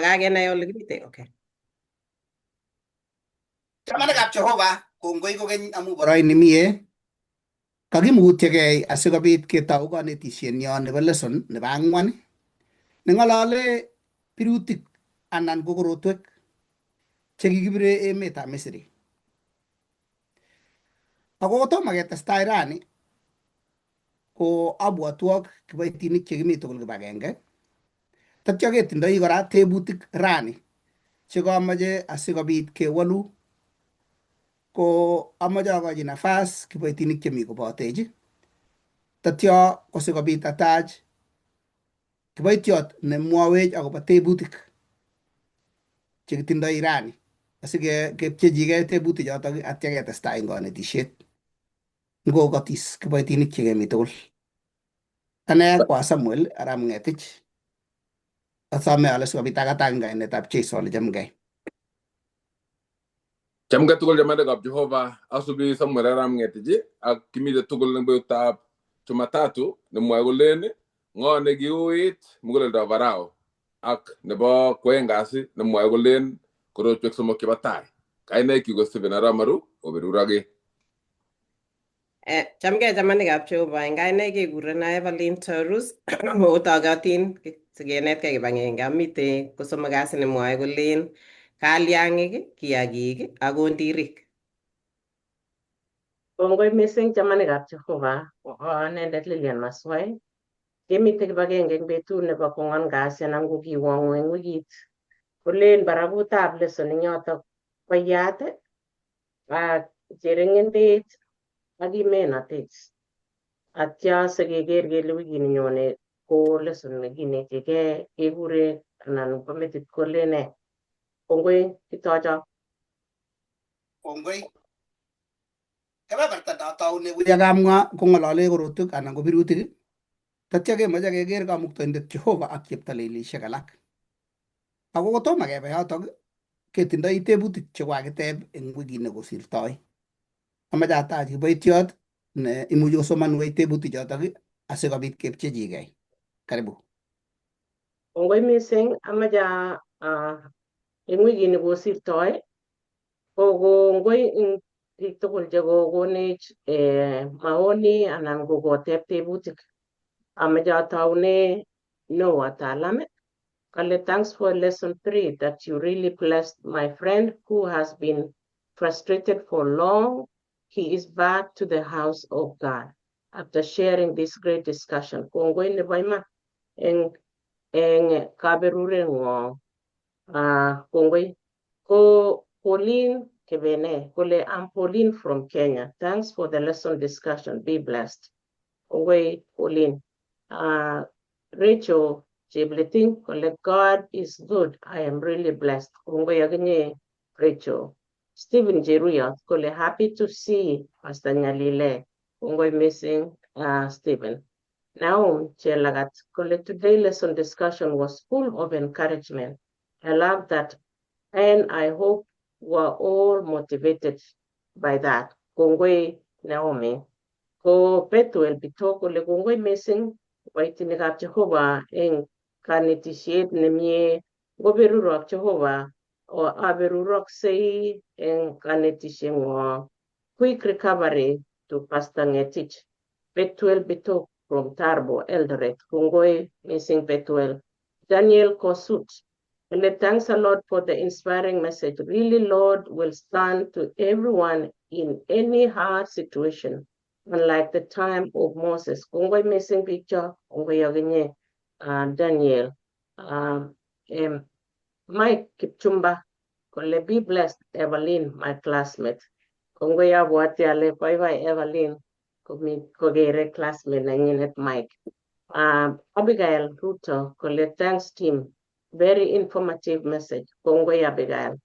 Kakenai ole kimite. Okay. Chamanikab Jehova, kongoi kokeny amu boroini mie. Kakimutyekei asikobit ketou kanetishenyo nebo lesson nebo ang'wan neng'olole birutik anan ko korotwek chekikibire emetab Misri. Ako kotomo ketestai rani ko abwotwok kiboitinik chekimi tugul kibagenge tatyo ketindoi kora tebutik rani chekamoche asikobit kewolu ko amoche akochi nafas kiboitinik chemi kobotech tatyo kosikobit atach kiboitiot nemwowech akobo tebutik chekitindoi rani asikepchechigei tebutik chotok atya ketestai eng kanetishet ngokotis kiboitinik chekemi tugul. Ane ko a Samuel arap Ng'etich. Asome ale sikobit akatak eng kainetab Jesu ale chamgei. Chamgei tugul chamanikab Jehova, asubi Samuel arap Ng'etich ak kimite tugul eng betutab Jumatatu nemwoe kolen ng'o nekiuit muguleldab Farao ak nebo kwoeng kasi nemwoe kolen korotwek somok chebo tai. Kainaikyu ko Stephen arap Maru oberurake. Chamgei chamanikab Jehova, eng kainaik kekurena Evelyn Torus otokotin sikenetkei kibagenge. Amite kosomok kasi nemwoe kolen kalyang'ik, kiyakik ak kondirik. Kongoi mising chamanikab Jehova, anendet Lilian Maswai. Kemite kibagenge eng betut nebo kong'wan kasi anan ko kiwong'u eng wikit. Kolen barakutab lesson eng yotok koyat ak chereng'endet ak kimenotet. Atya sikeker kele wikini nyone ko lesson nekinetigei kekure anan ko metit kole nee. Kongoi kitocho. Kongoi. Kebeberta natoune kamwa kong'olole korotwek anan ko birutik tatya kemoche keker kamuktaindet Jehova ak cheptalelisiek alak. Ako kotomo kebe yotok ketindoi tebutik chekwakiteb eng wikit nekosirtoi. Amache atach kiboitiot ne imuchi kosomanwech tebutik chotok asikobit kepchechigei. Karibu. Kongoi mising, amache eng wikini kosirtoi ko kongoi eng biik tugul chekokonech maoni anan ko koteb tebutik. Amache ataune Noah Talam. Kale, thanks for lesson 3 that you really blessed my friend who has been frustrated for long. He is back to the house of God after sharing this great discussion. Kongoi nebo iman eng kaberureng'wong. Kongoi. Ko Pauline Kebene, kole, I'm Pauline from Kenya. Thanks for the lesson discussion. Be blessed. Kongoi, Pauline. Rachel Chebleting, kole, God is good. I am really blessed. Kongoi akinye, Rachel. Stephen Jeruyot, kole, happy to see Pastor Nyalile. Kongoi missing, Stephen. Naum Chelagat, kole, today lesson discussion was full of encouragement. I love that. And I hope we're all motivated by that. Kongoi Naomi. Ko Petuel Bitok kole kongoi missing kiboitinikab Jehova eng kanetishet nemie ngoberurok Jehova o aberuroksei eng kanetishetng'wong. Quick recovery to Pastor Ngetich. Petuel Bitok from Tarbo, Eldoret. Kongoi missing Petuel. Daniel Kosut. And thanks a lot for the inspiring message. Really, Lord will stand to everyone in any hard situation, unlike the time of Moses. Kongoi missing picture, kongoi akinye, Daniel. Mike Kipchumba, kole be blessed, Evelyn, my classmate. Kongoi abwati ale bye bye Evelyn, komi kokere classmate nenyinet Mike. Abigail Ruto, kole thanks team. Very informative message. Kongoi Abigail.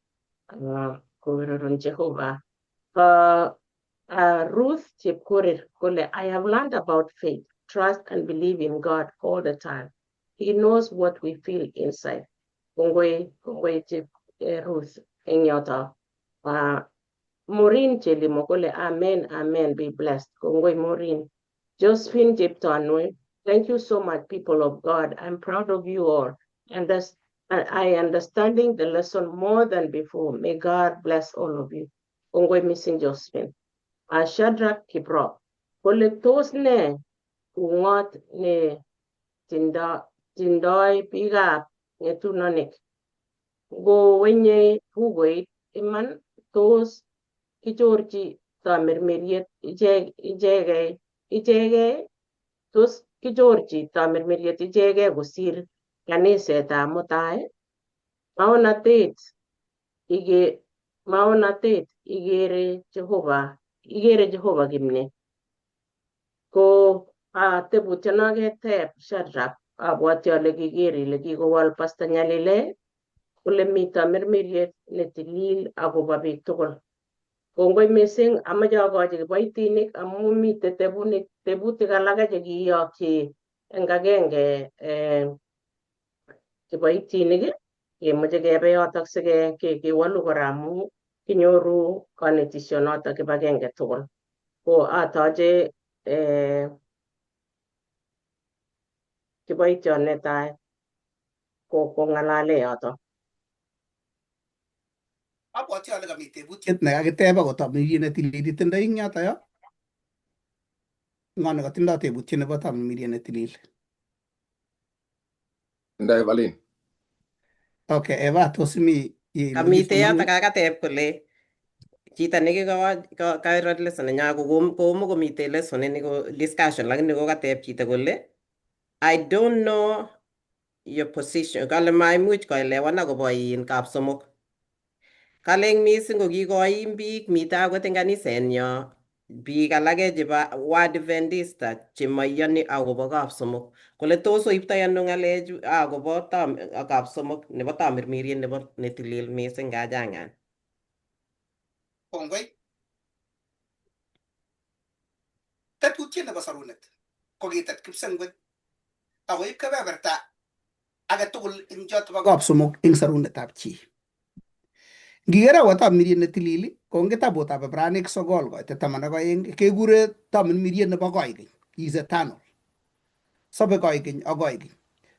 Koberuron Jehovah. Ruth Chepkorir kole, I have learned about faith, trust and believe in God all the time. He knows what we feel inside. Kongoi, kongoi Chep Ruth eng yoto. Maureen Chelimo kole, amen, amen, be blessed. Kongoi Maureen. Josephine Cheptanui, thank you so much, people of God. I'm proud of you all. And that's I understanding the lesson more than before. May God bless all of you. Kongoi missing Josephine. Shadrach Kiprop. Kole tos ne ungot ne tindoi biikab ngetunonik. Ngowenye bukuit iman tos kichorchi tamirmiriet ichegei tos kichorchi tamirmiriet ichegei kosir kanisetab mutai. Maonatet ikere Jehova kimne. Ko tebutyono keteb Shadrach abwati ale kiker ile kikowol Pastor Nyalile kole mi tamirmiriet netilil akobo biik tugul. Kongoi missing amache akochi kiboitinik amu mitei tebutik alake chekiyokyi eng agenge kiboitinik kemoche kebe yotok sikewolu kora amu kinyoru konetisyonotok kibagenge tugul. Ko atoche kiboitiot netai kong'alale yotok. Abwati ale kami tebutiet nekakiteb akobo tamirmiriet netilil itindoi eng yoto yo? Ng'o nekatindoi tebutiet nebo tamirmiriet netilil? Nda Evelyn. Okay, Eva, tos imi Kamite yotok kakateb kole chito nekikairo lesson nenyo komokomite lesson ini ko discussion lakini kokateb chito kole I don't know your position. Kale maimuch koelewan akobo in kapsomok. Kale eng missing ko kikoim biik mitei akot eng kanisenyo biik alake chebo Waadventista chemaiyoni akobo kapsomok. Kole tos oiptoi ano ng'alechu akobo kapsomok nebo tamirmiriet nebo netilil missing kachangan. Kongoi. Tetutiet nebo sorunet ko kitet kipsengwet akoib kebeberta age tugul eng choto bo kapsomok eng sorunetab chi. Ngiker akobo tamirmiriet netilil ko eng kitabutab Ibraniek 9 koitet 12 kekure tamirmiriet nebo koikeny is eternal. Sobe koikeny ak koikeny.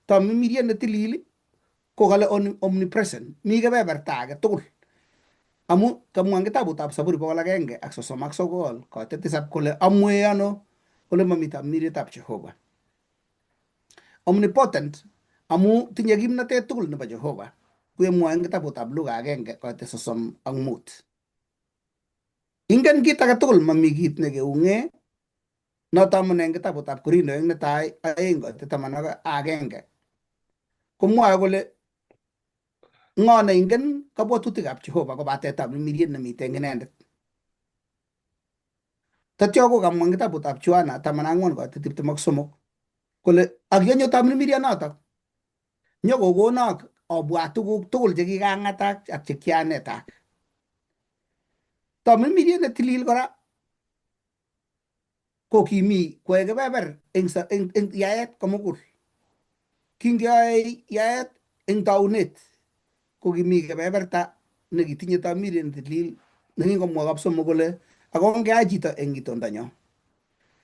Tamirmiriet netilil ko kale omnipresent, mi kebeberta age tugul. Amu kamwa eng kitabutab Zaburi 139 koitet 7 kole amwe ano kole mami tamirmirietab Jehova. Omnipotent amu tinye kimnatet tugul nebo Jehova. Kemwoe eng kitabutab Luka 1 koitet 35. Ingen kit age tugul mami kit nekeung'e noto amune eng kitabutab Korindoek netai 2 koitet 11 komwoe kole ng'o neingen kabwatutikab Jehova kobate tamirmiriet nemiten eng inendet. Tatyo kokamwa eng kitabutab Yohana 14 koitet 23 kole ak yenyo tamirmirionotok nyokokonok abwat tuguk tugul chekikang'atak ak chekianetak. Tamirmiriet netilil kora ko kimi koe kebeber eng yaet komugul. Kingeyoe yaet eng taunet ko kimi kebeberta nekitinye tamirmiriet netilil nekingomwa kapsomok kole akongeai chito eng itondonyo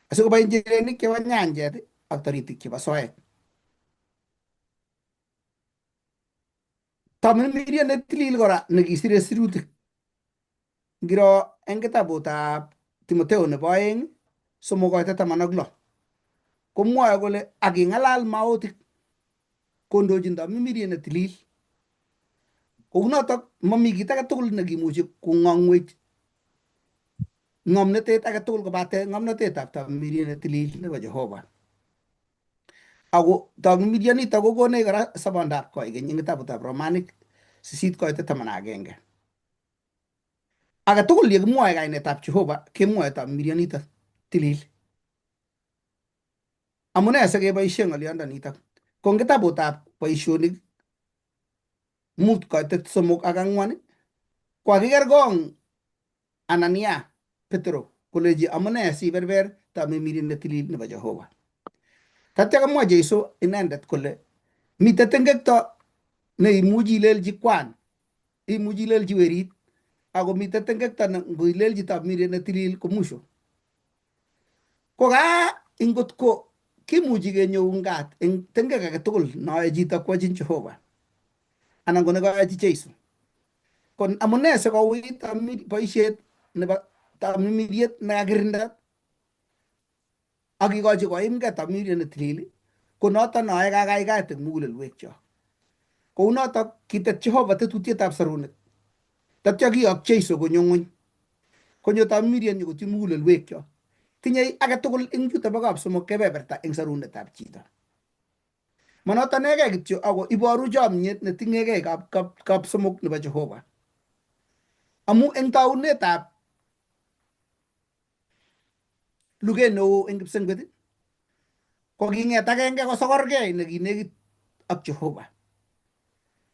asikobai njirenik chebo nyanjet ak toritik chebo soet. Tamirmiriet netilil kora nekisire sirutik. Ngiro eng kitabutab Timoteo nebo 2 3 koitet 16 komwoe kole aking'alal maotik kondochin tamirmiriet netilil. Kounotok mami kit age tugul nekimuchi kong'ong'wech ng'omnotet age tugul kobate ng'omnotetab tamirmiriet netilil nebo Jehova. Ako tamirmirionitok kokonech kora sobondab koikeny eng kitabutab Romanik 8 koitet 11. Age tugul yekimwoe kainetab Jehova kemwoe tamirmirionitok tilil. Amune sikeboisien ng'olyondonitok? Ko eng kitabutab Boisionik 5 koitet 3 ak 4 ko kakikerkong Anania Petro kolechi amune siberber tamirmiriet netilil nebo Jehova. Tatya komwa Jesu inendet kole mitei tengekto neimuchi ilelchi kwan, imuchi ilelchi werit, ako mitei tengekto ne ngoilelchi tamirmiriet netilil ko mwisho. Ko kaa ingotko kimuchi kenyoun kat eng tengek age tugul noe chito kwochin Jehova. Anan ko nekayochi Jeiso. Ko amune sikouit boisiet nebo tamirmiriet nekakirinda ak kikochi koimgei tamirmiriet ne tilil ko noto noe kakaikaet eng mugulelwekchok. Kounotok kitet Jehova tetutietab sarunet. Tatya kiyok Jeiso konyo ng'weny. Konyo tamirmiriet nyokotiny mugulelwekchok. Tinyei age tugul eng chuto bo kapsomok kebeberta eng sarunetab chito. Manoto inegei kityo ako iboru chomyet neting'egei kapsomok nebo Jehova. Amu eng taunetab luget neo eng kipsengwet ko king'et agenge kosokorgei nekinekit ak Jehova.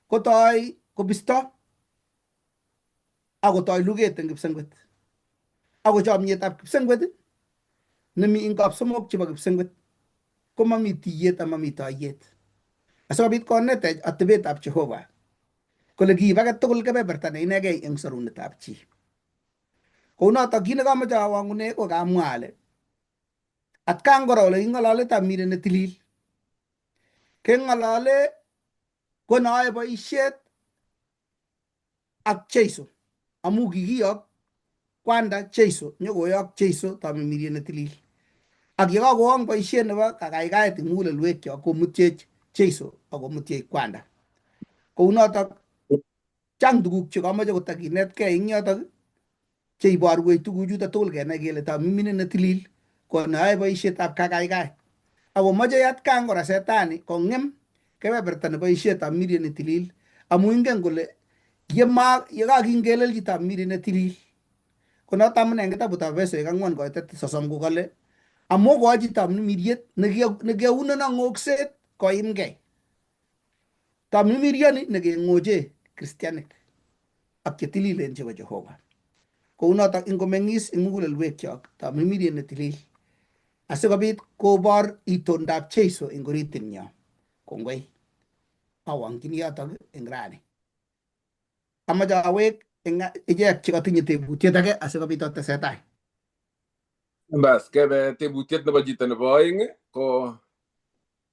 Kotoi kobisto akotoi luget eng kipsengwet. Ako chomyetab kipsengwet nemi eng kapsomok chebo kipsengwet komami tiyet amami toiyet. Asikobit konetech atebetab Jehova kole kiib age tugul kebeberta ne inegei eng sorunetab chi. Kounotok kit nekamoche awangune ko kamwa ale atkan kora ole king'olole tamirmiriet ne tilil keng'olole ko noe boisiet ak Jeiso amu kikiyok kwanda Jeiso nyokoyok Jeiso tamirmiriet ne tilil. Ak yekakowong boisiet nebo kakaikaet eng mugulelwekyok komutyech Jeiso ak komutyech kwanda. Kounotok chang tuguk chekamoche kotakinetkei eng yotok cheiborwech tuguchuto tugul kenai kele tamirmiriet ne tilil ko neyoe boisietab kakaikaet. Ako mochei atkan kora setani kong'em kebeberta neboisie tamirmiriet ne tilil amu ingen kole yema yekakingelelchi tamirmiriet ne tilil ko noto amune eng kitabutab Efesoek ang'wan koitet 30 kokale amu koachi tamirmiriet nekeuneno ng'okset koimgei. Tamirmirioni nekeng'oche kristianik ak chetililen chebo Jehova. Kounotok ingomeng'is eng mugulelwekyok tamirmiriet ne tilil asikobit kobor itondab Jeiso eng oritinyo. Kongoi. Awongchini yotok eng rani. Amache awek eng ichek chekatinye tebutiet age asikobit otesetai. Bas, kebe tebutiet nebo chito nebo oeng ko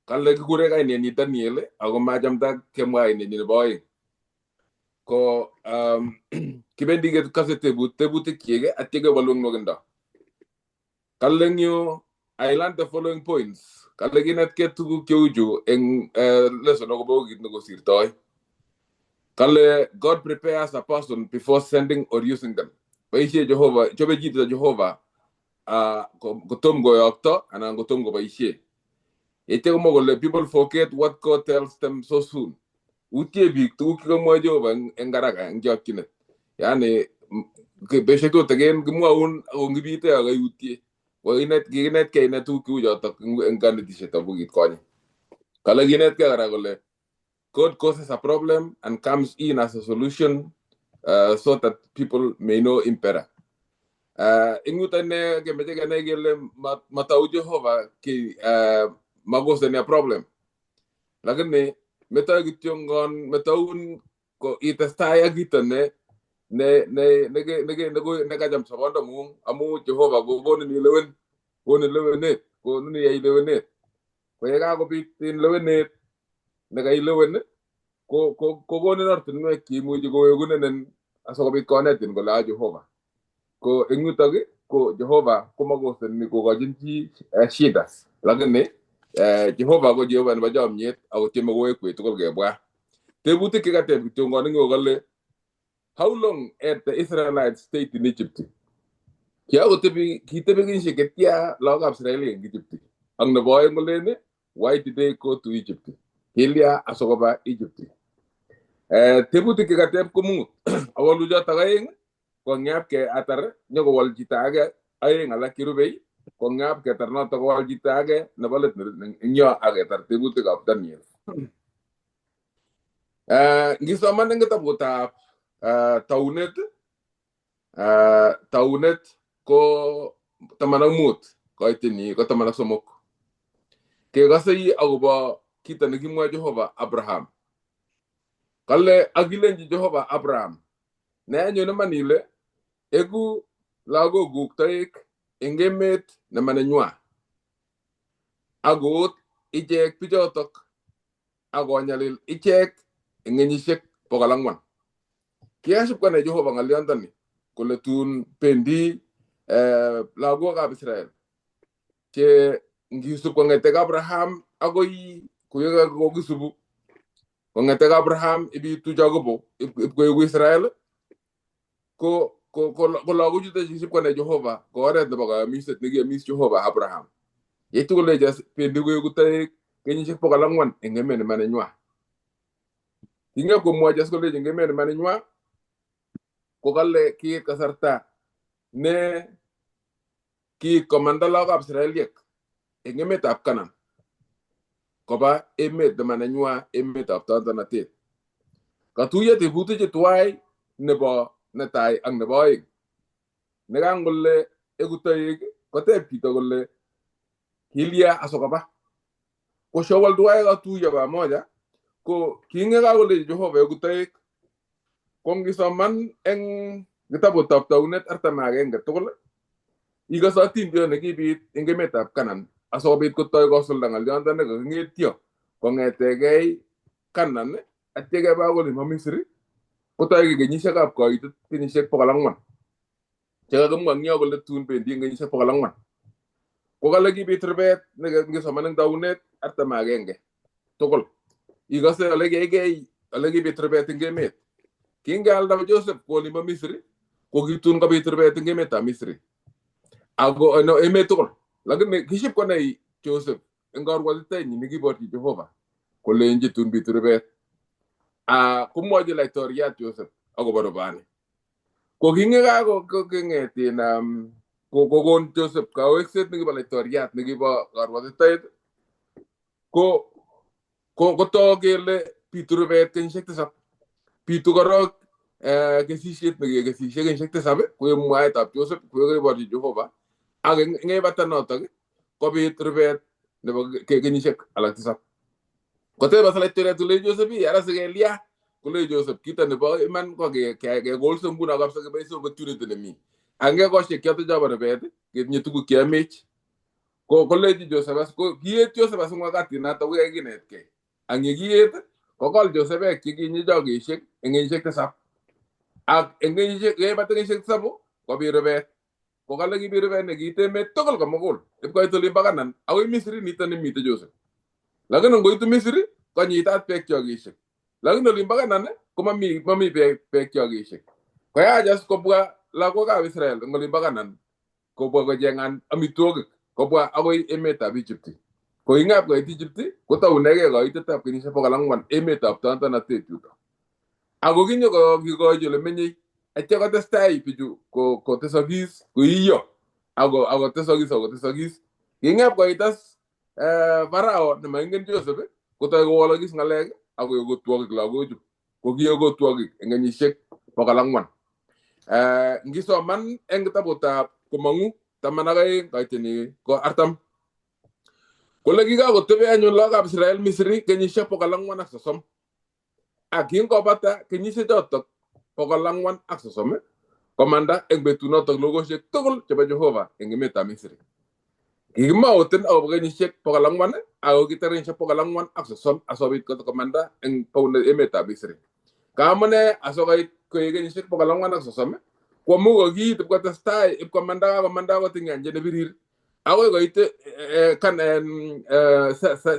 kale kikure kainenyi Daniel ako machamta kemwa kainenyi nebo oeng. Ko kibendi kekose tebutikyik atya kewolu eng nwokindo. Kale eng yu I learned the following points. Kale kinetkei tuguk cheuchu eng lesson akobo wikit nekosirtoi. Kale God prepares a person before sending or using them. Boisie Jehova, chobe chito Jehova kotom koyokto anan kotom koboisie. Yeityo komwa kole people forget what God tells them so soon. Utie biik tuguk chekamwoe Jehova eng haraka eng chokchinet. Yani beisiek tutikin kimwoun ako ngibite akaiutie. Kikinetkei ine tuguk cheu chotok eng kanetisietab wikit konye. Kale kinetkei kora kole God causes a problem and comes in as a solution so that people may know him better. Eng yuto ine kemeche kenai kele matou Jehova ki makoseni a problem. Lakini metoi kityongon metoun ko itestai ak kito ne ne ne ne ne nekacham sobondong'ung amu Jehova kokonin ilewen konin lewenet konin iyai lewenet ko yekakobit in lewenet nekailewen ko kokonin ortinwek cheimuchi kowekunenen asikobit konetin kole a Jehova ko eng yutok ko Jehova komakoseni kokochin chi shida lakini Jehova ko Jehova nebo chomyet ako tieme kowekwech tugul kebwa tebutik chekateb kityongon eng yu kole how long had the Israelites stayed in Egypt? Kiakotebi kitebi kenyisiek chetya lagokab Israeli eng Egypt. Ak nebo oeng kolen why did they go to Egypt? Kilya asikoba Egypt. Tebutik chekateb ko mut. Awolu chotok oeng kong'yap ke atar nyokowol chito age oeng alak cherubei kong'yap ketar notok kowol chito age nebo let eng yo ak ketar tebutikab Daniel. Ngisoman eng kitabutab taunet taunet ko 15 koitini ko 13 kekosei akobo kito nekimwoe Jehova Abraham. Kale akilenji Jehova Abraham ne anyun iman ile eku lagokuk toek eng emet nemanenywaa akoot ichek bichotok akonyalil ichek eng kenyisiek 400. Kiasip konai Jehova ng'olyondoni kole tun pendi lagokab Israel che ngisup kong'ete Abraham akoi kokisubu kong'ete Abraham ibitu Jacobo ipkoeku Israel ko lagochuto kisip konai Jehova ko oret nebo kayamiset nekiyomis Jehova Abraham. Yeitu kolechi pendi koeku toek kenyisiek 400 eng emet nemanenywaa. King'ep komwochi as kolechi eng emet nemanenywaa kokale kiit kasarta ne kiit komanda lagokab Israeliek eng emetab Kanan koba emet nemanenywaa, emetab tondonatet. Katuiyo tebutichu tuwai nebo netai ak nebo oeng. Nekangole eku toek koteb chito kole kilya asokoba. Koshowal tuwai katuiyo pamoja ko kinge kakolechi Jehova eku toek ko ngisoman eng kitabutab Taunet 41 tugul ikose atindiot nekibit eng emetab Kanan asikobit kotoi kosulda ng'oliondo nekaking'etyo kong'etegei Kanan atya keba akoi olimbo Misri kotoi kenyisiekab koitet kenyisiek 400 chekakimwa eng yo kole tun bendi eng kenyisiek 400. Kokale kibit rubet nengisoman eng Taunet 41 tugul ikose ole keikei ole kibit rubet eng emet. Kingealda Joseph kwo olimbo Misri ko kitun kobit rubet eng emetab Misri ako no emet tugul. Lakini kiship konai Joseph eng karwatitenyi nekiborchi Jehova kolenji tun bitu rubet. Komwochi laitoriat Joseph akobo rubani. Ko king'et kokon Joseph kawekset nekibo laitoriat nekibo karwatitoet ko kotok kele bitu rubet kenyisiek 7. Bitu korok kesisiet nekekesisie kenyisiek 7 koek mwaetab Joseph koek Jehova ak ngebata notok kobit rubet nebo kenyisiek alak 7. Koteb as laitoriat kole Joseph ara sikelya kole Joseph kito nebo iman ko kekolse nguno kabisa keboisie opportunity nemi. Angekoshek choto chobo rubet ketinye tuguk cheamech. Ko kolechi Joseph as ko kiet Joseph as eng wakati noto kokakinetkei. Ang yekiet kokol Joseph beek chekinyi chokesiek eng kenyisiek 7. Ak eng kenyisiek yebata kenyisiek 7 kobit rubet. Kokale kibit rubet nekiit emet tugul komugul ipkoit olimbo Kanan akoi Misri nito nemite Joseph. Lakini ngoitu Misri konyitat beek chokesiek. Lakini olimbo Kanan komami mami beek chokesiek. Koyach as kobwa lagokab Israel eng olimbo Kanan kobwa kocheng'an amitwogik kobwa akoi emetab Egypt. Ko ingap koit Egypt kotounegei koitetab kenyisiek 400 emetab tondonatet yuto. Ako kinyo kikochi ole menyei atya kotestai bichu kotesokis koiyo ako tesokis ako tesokis. Kingap koit as Farao nemaingen Joseph kotoi kowolokis ng'alek akoek otwogik lagochu. Ko kiek otwogik eng kenyisiek 400. Ngisoman eng kitabutab Komong'u 12 kaiteni ko 40 kole kikakotebe anyun lagokab Israel Misri kenyisiek 430. Ak kingobata kenyisiek chotok 430 komanda eng betunotok logosiek tugul chebo Jehova eng emetab Misri. Kikimouten akobo kenyisiek 400 ako kitar kenyisiek 430 asikobit komanda eng emetab Misri. Kaamune asikoit koek kenyisiek 430 ko amu kokiit ipkotestai ipkomanda kakomanda akot eng nyanjet nebirir akoi koit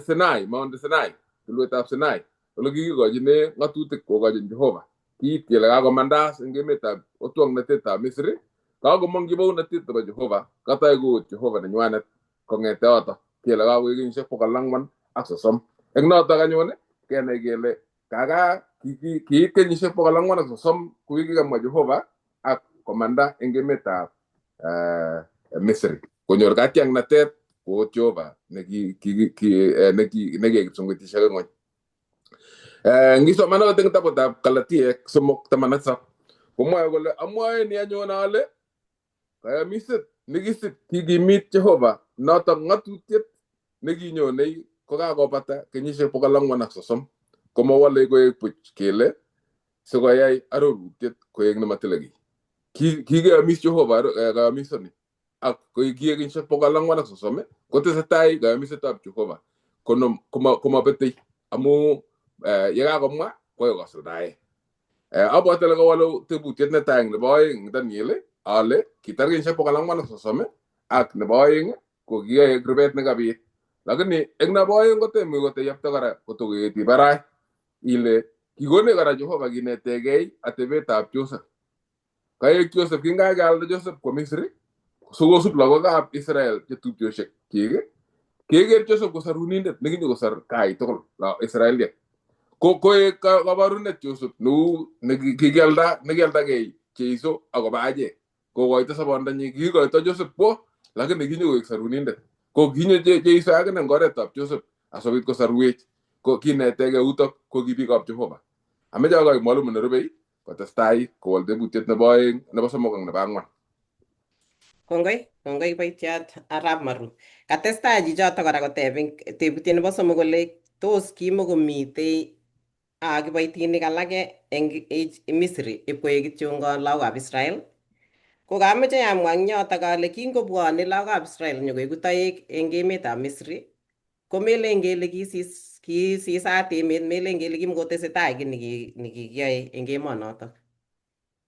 Sinai, Mount Sinai, tulwetab Sinai ole kikikochine ng'atutik kokochin Jehova. Kiit kele kakomandas eng emetab otwoknotetab Misri, kakomong'chi bounotet nebo Jehova, katoi kout Jehova nenywanet kong'ete yoto kele kakoek kenyisiek 430. Eng notok anyun kenai kele kaka kiit kenyisiek 430 kokikamwa Jehova ak komanda eng emetab Misri konyor katiaknatet koot Jehova nekikipsongwetisiek eng ng'ony. Ngisoman akot eng kitabutab Galatiek 3:17 komwoe kole amwoe ni anyun ale kayamiset nekisip kikimit Jehova notok ng'atutiet nekinyonei kokakobata kenyisiek 430 komowolei koek buch kele sikoyai arorutiet koek nematile kiy. Kikeyomis Jehova kayamisoni ak kiek kenyisiek 430 kotesetai kayamisetab Jehova komabetei amu yekakomwa koyoe kosuldae. Abwati ale kawolu tebutiet netai eng nebo oeng Daniel ale kitar kenyisiek 430 ak nebo oeng ko kiyoe rubet nekabit. Lakini eng nebo oeng kotemuch koteyapta kora kotoketi barai ile kikonech kora Jehova kinetegei atebetab Joseph. Kaek Joseph kingakealda Joseph kwo Misri sikosub lagokab Israel che tupchosiek kyik keker Joseph ko sarunindet nekinyokosar kai tugul Israeliek. Ko koek kabarunet Joseph neu nekikialda nekialdagei Jeiso akoba achek. Kokoito sobondonyi kikikoito Joseph kwo lakini kinyokoek sarunindet. Ko kinyo Jeiso akine eng oretab Joseph asikobit kosarwech. Ko kinetegei utok ko ki biikab Jehova. Ameche akoi mwalimu nerubei kotestai kowol tebutiet nebo oeng, nebo somok ak nebo ang'wan. Kongoi, kongoi kiboitiot Arap Maru. Katestai chichoto kora koteb eng tebutiet nebo somok kole tos kimokomitei kiboitinik alake eng Misri ipkoek kityongon lagokab Israel. Ko kameche amwa eng yotok ale kingobwone lagokab Israel nyokoeku toek eng emetab Misri ko melen kele kisisat emet, melen kele kimokotesetai kiy nekikiyoe eng emonotok.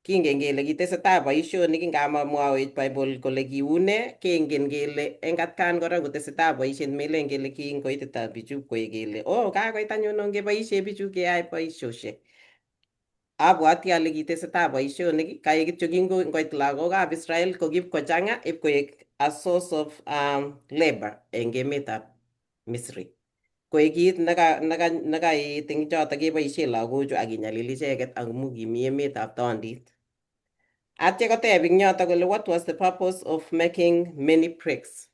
Kingen kele kitesetai boisionik ngamamwawech Bible kole kiune, kengen kele eng atkan kora kotesetai boisiet melen kele kingoitita bichu koek kele oh kakoit anyun ongeboisie bichu keyai boisiosiek. Abwati ale kitesetai boisionik kaek kityo kingoit lagokab Israel ko kipkochang'a ipkoek a source of labor eng emetab Misri. Koek kit nekaet eng chotok keboisie lagochu ak kinyalil icheket amu kimi emetab tondit. Atya koteb eng yotok kole what was the purpose of making many bricks?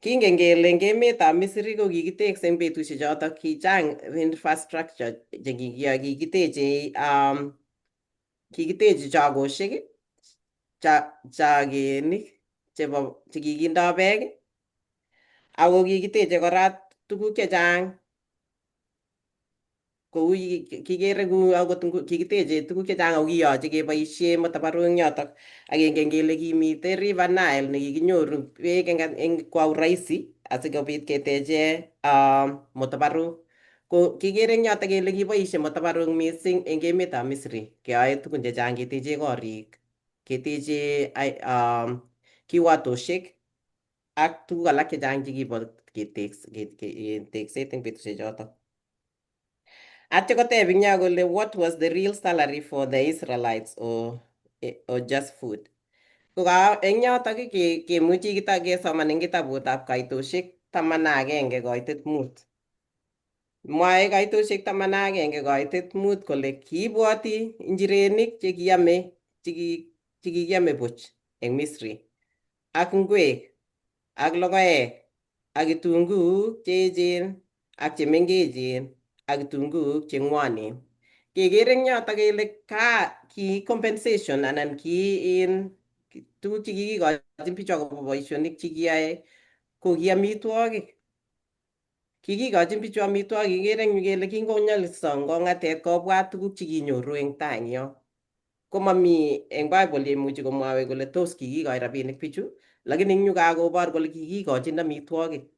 Kingen kele eng emetab Misri ko kikitekse eng betusiek chotok kichang infrastructure chekikiyoe kikiteche kikiteche chagosiek, chagenik chebo chekikindo beek ako kikiteche kora tuguk chechang kou kikere kou akot kikiteche tuguk chechang ako kiyoche keboisie matabarok eng yotok ak kengen kele kimite River Nile nekikinyoru beek eng kwa urahisi asikobit keteche matabarok. Ko kikere eng yotok kele kiboisie matabarok missing eng emetab Misri keyoe tugun chechang keteche korik, keteche kiwatosiek ak tuguk alak chechang chekibo tekset eng betusiek chotok. Atya koteb eng yo kole what was the real salary for the Israelites or just food? Ko eng yotok kemuchi kesoman eng kitabutab Kaitoshek 11:5. Mwae Kaitoshek 11:5 kole kiibwoti njirenik chekikiame buch eng Misri ak ngwek ak logoek ak kitunguuk cheechen ak chemengechen ak kitunguuk che ng'wonen. Kekere eng yotok kele ka ki compensation anan ki in tuguk chekikikochin bichu akobo boisionik chekiyoe ko ki amitwogik. Kikikochin bichu amitwogik kikere eng yu kele kingonyoliso eng kong'atet kobwat tuguk chekinyoru eng tai eng yo. Komami eng Bible yemuchi komwawech kole tos kikikoch rabinik bichu, lakini eng yu kakobor kole kikikochin amitwogik.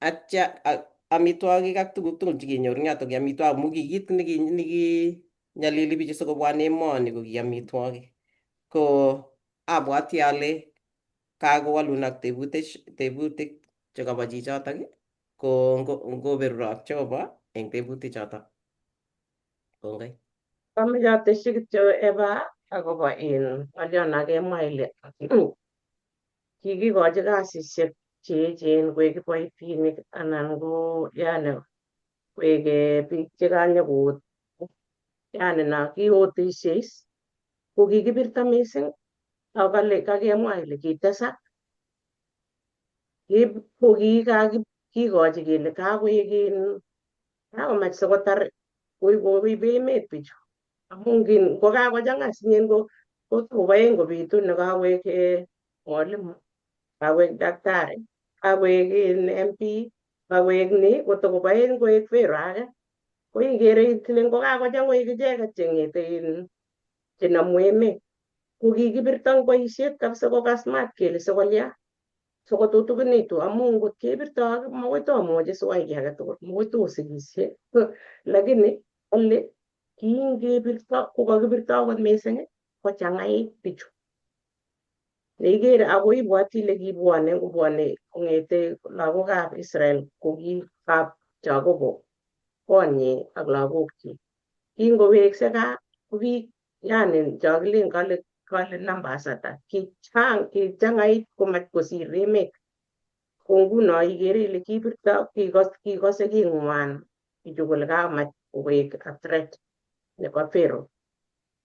Atya amitwogik ak tuguk tugul chekinyoru eng yotok ki amitwogik amu ki kit nekinyalili bichu sikobwa emoni ko ki amitwogik. Ko abwati ale kakowalunok tebutik chekobo chichotok ko ngoberurok Jehova eng tebutik chotok. Kongoi. Amoche atesyi kityo Eva akobo in ng'olyon nakemwa ile kikikochi kasisiek cheechen koek kiboitinik anan ko yani koek biik chekanyokot yani na kiotisie is ko kikibirto missing ako kale kakemwa kele kitesak ko kikochi kele kakoek in kakomach sikotar koib emet bichu amun kokakochang'a sinyen ko kotokoboen kobitu nekakoek mwalimu, kakoek daktari, kakoek MP, kakoek ni kotokoboen koek Pharaoh ake ko ikere ile ngokakochang koek icheket cheng'ete chenomu emet ko kikibirto eng boisiet kabisa kokas maat kele sikolya sikotutikinitu amu ngot kebirto makoi tomwochi siwai kiy age tugul makoi tosikisie lakini ale Kingebirto kokakibirto akot mising kochang'ait bichu. Neikere ako ibwoti ile kibwone kobwone kong'ete lagokab Israel koki kap Jacobo konyin ak lagokchik. Kingowekse gaa ko biik yani chokilen kale kale numbers ata kichang kichang'ait komach kosir emet. Ko nguno ikere ile kibirto kikose king'wan bichu kole kamach koek a threat nebo Pharaoh.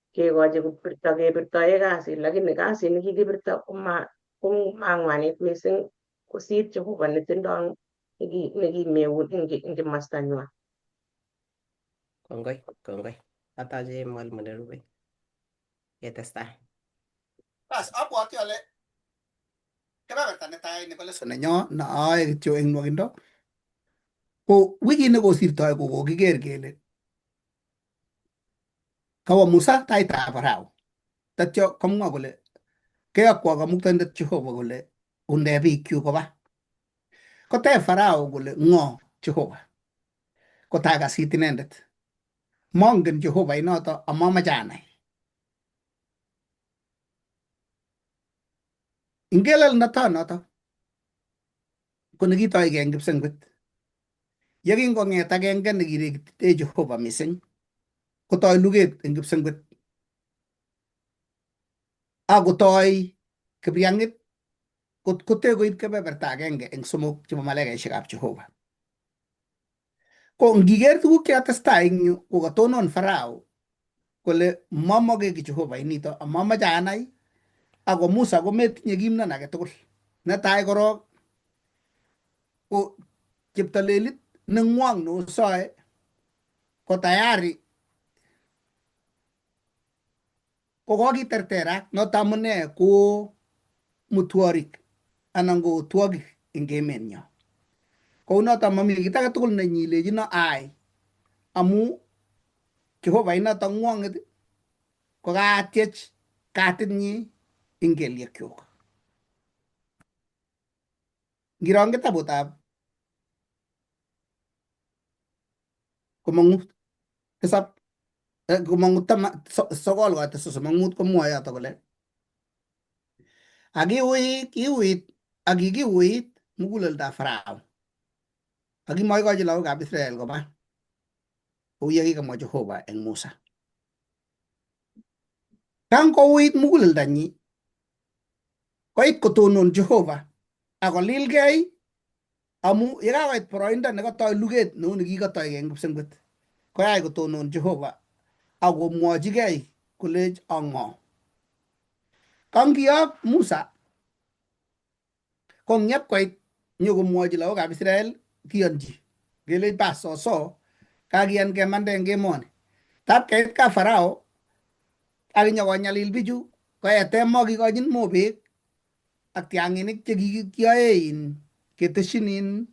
Kekochi kobirto kebirtoe kasit lakini kasit nekikibirto komang'wanit mising kosir Jehova netindoi nekimi eut eng kimasta nywan. Kongoi, kongoi. Atache mwalimu nerube. Ketestai. Bas, abwati ale kebeberta netai nebo lesson nenyo neae kityo eng nwokindo ko wikit nekosirtoi ko kokiker kele kawo Musa taitab Farao tatyo komwa kole keyokwo kamuktaindet Jehova kole unde biikchu koba. Koteb Farao kole ng'o Jehova? Kotakasit inendet. Mongen Jehova inoto amamoche anai. Ingelelnoto noto ko nekitoige eng kipsengwet. Yekingong'et agenge nekirekite Jehova mising kotoi luget eng kipsengwet akotoi kipriang'it kote koib kebeberta agenge eng somok chebo malaikaisiekab Jehova. Ko ngiker tuguk chekatestai eng yu ko katonon Farao kole mamoke ki Jehova inito amamoche anai ako Musa kometinye kimnon age tugul. Netai korok ko cheptolelit nengwong neosoe ko tayari ko kokiterterak noto amune ko mutworik anan ko twogik eng emenyo. Kounoto mami kit age tugul nenyilechino ai amu Jehova inoto ngwong'et ko katyech katinyi eng kelyekyuk. Ngiro eng kitabutab komong'u tisab komong'u sokol koite sosom ak mut komwoe yoto kole akiuit kiuit ak kikiuit muguleldab Farao ak kimoikochi lagokab Israel koba kou ye kikamwa Jehova eng Musa. Kangouit muguleldanyi koit kotonon Jehova akolilgei amu yekakoit boroindo nekatoi luget neu nekikatoige eng kipsengwet koyai kotonon Jehova akomwochigei kolech ang'o. Kangiyok Musa kong'ep koit nyokomwochi lagokab Israel kiyonchi kelech bas soso kakiyan kemande eng emoni. Tab keit kap Farao ak inyokonyalil bichu koete mokikochin mobek ak tiang'inik chekikiyoe in keteshin in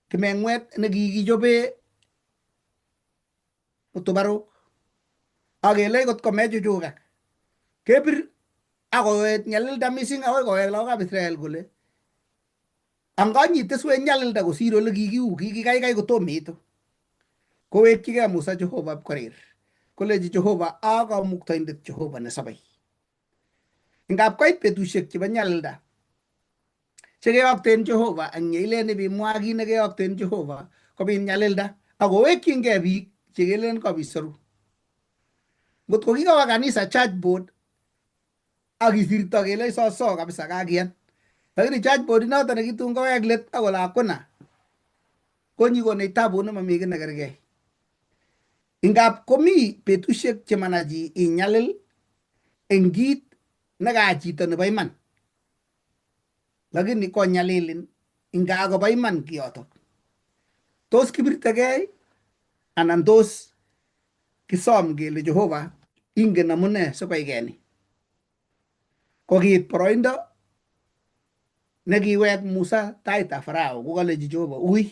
kimeng'wet nekikichobe utubaruk ak kelech kot komechuchukak kebir akoet nyalilda mising akoi kowek lagokab Israel kole anganyiteswech nyalilda kosir ole kikiu kikikaikai kotom iitu. Kowekchigei Musa Jehova korir kolechi Jehova a kamuktaindet Jehova nesobei. Ingap koit betusiek chebo nyalilda chekeyokten Jehova ang yeilen ibimwa kit nekeyokten Jehova kobit nyalilda akowekchingei biik chekelen kobisoru. Ngot ko kikoba kanisa church board ak kisirto kele soso kabisa kakiyan. Lakini church board inoto nekitun kowek let akole hakuna konyikonech tabut nemami kiy nekergei. Ingap komi betusiek chemanach inyalil eng kit neka chito nebo iman. Lakini konyalilin inga kobo iman kiyotok. Tos kibirtegei anan tos kisom kele Jehova ingen amune sikoigei ni. Ko kiit boroindo nekiwek Musa taitab Farao kokolechi Jehova ui.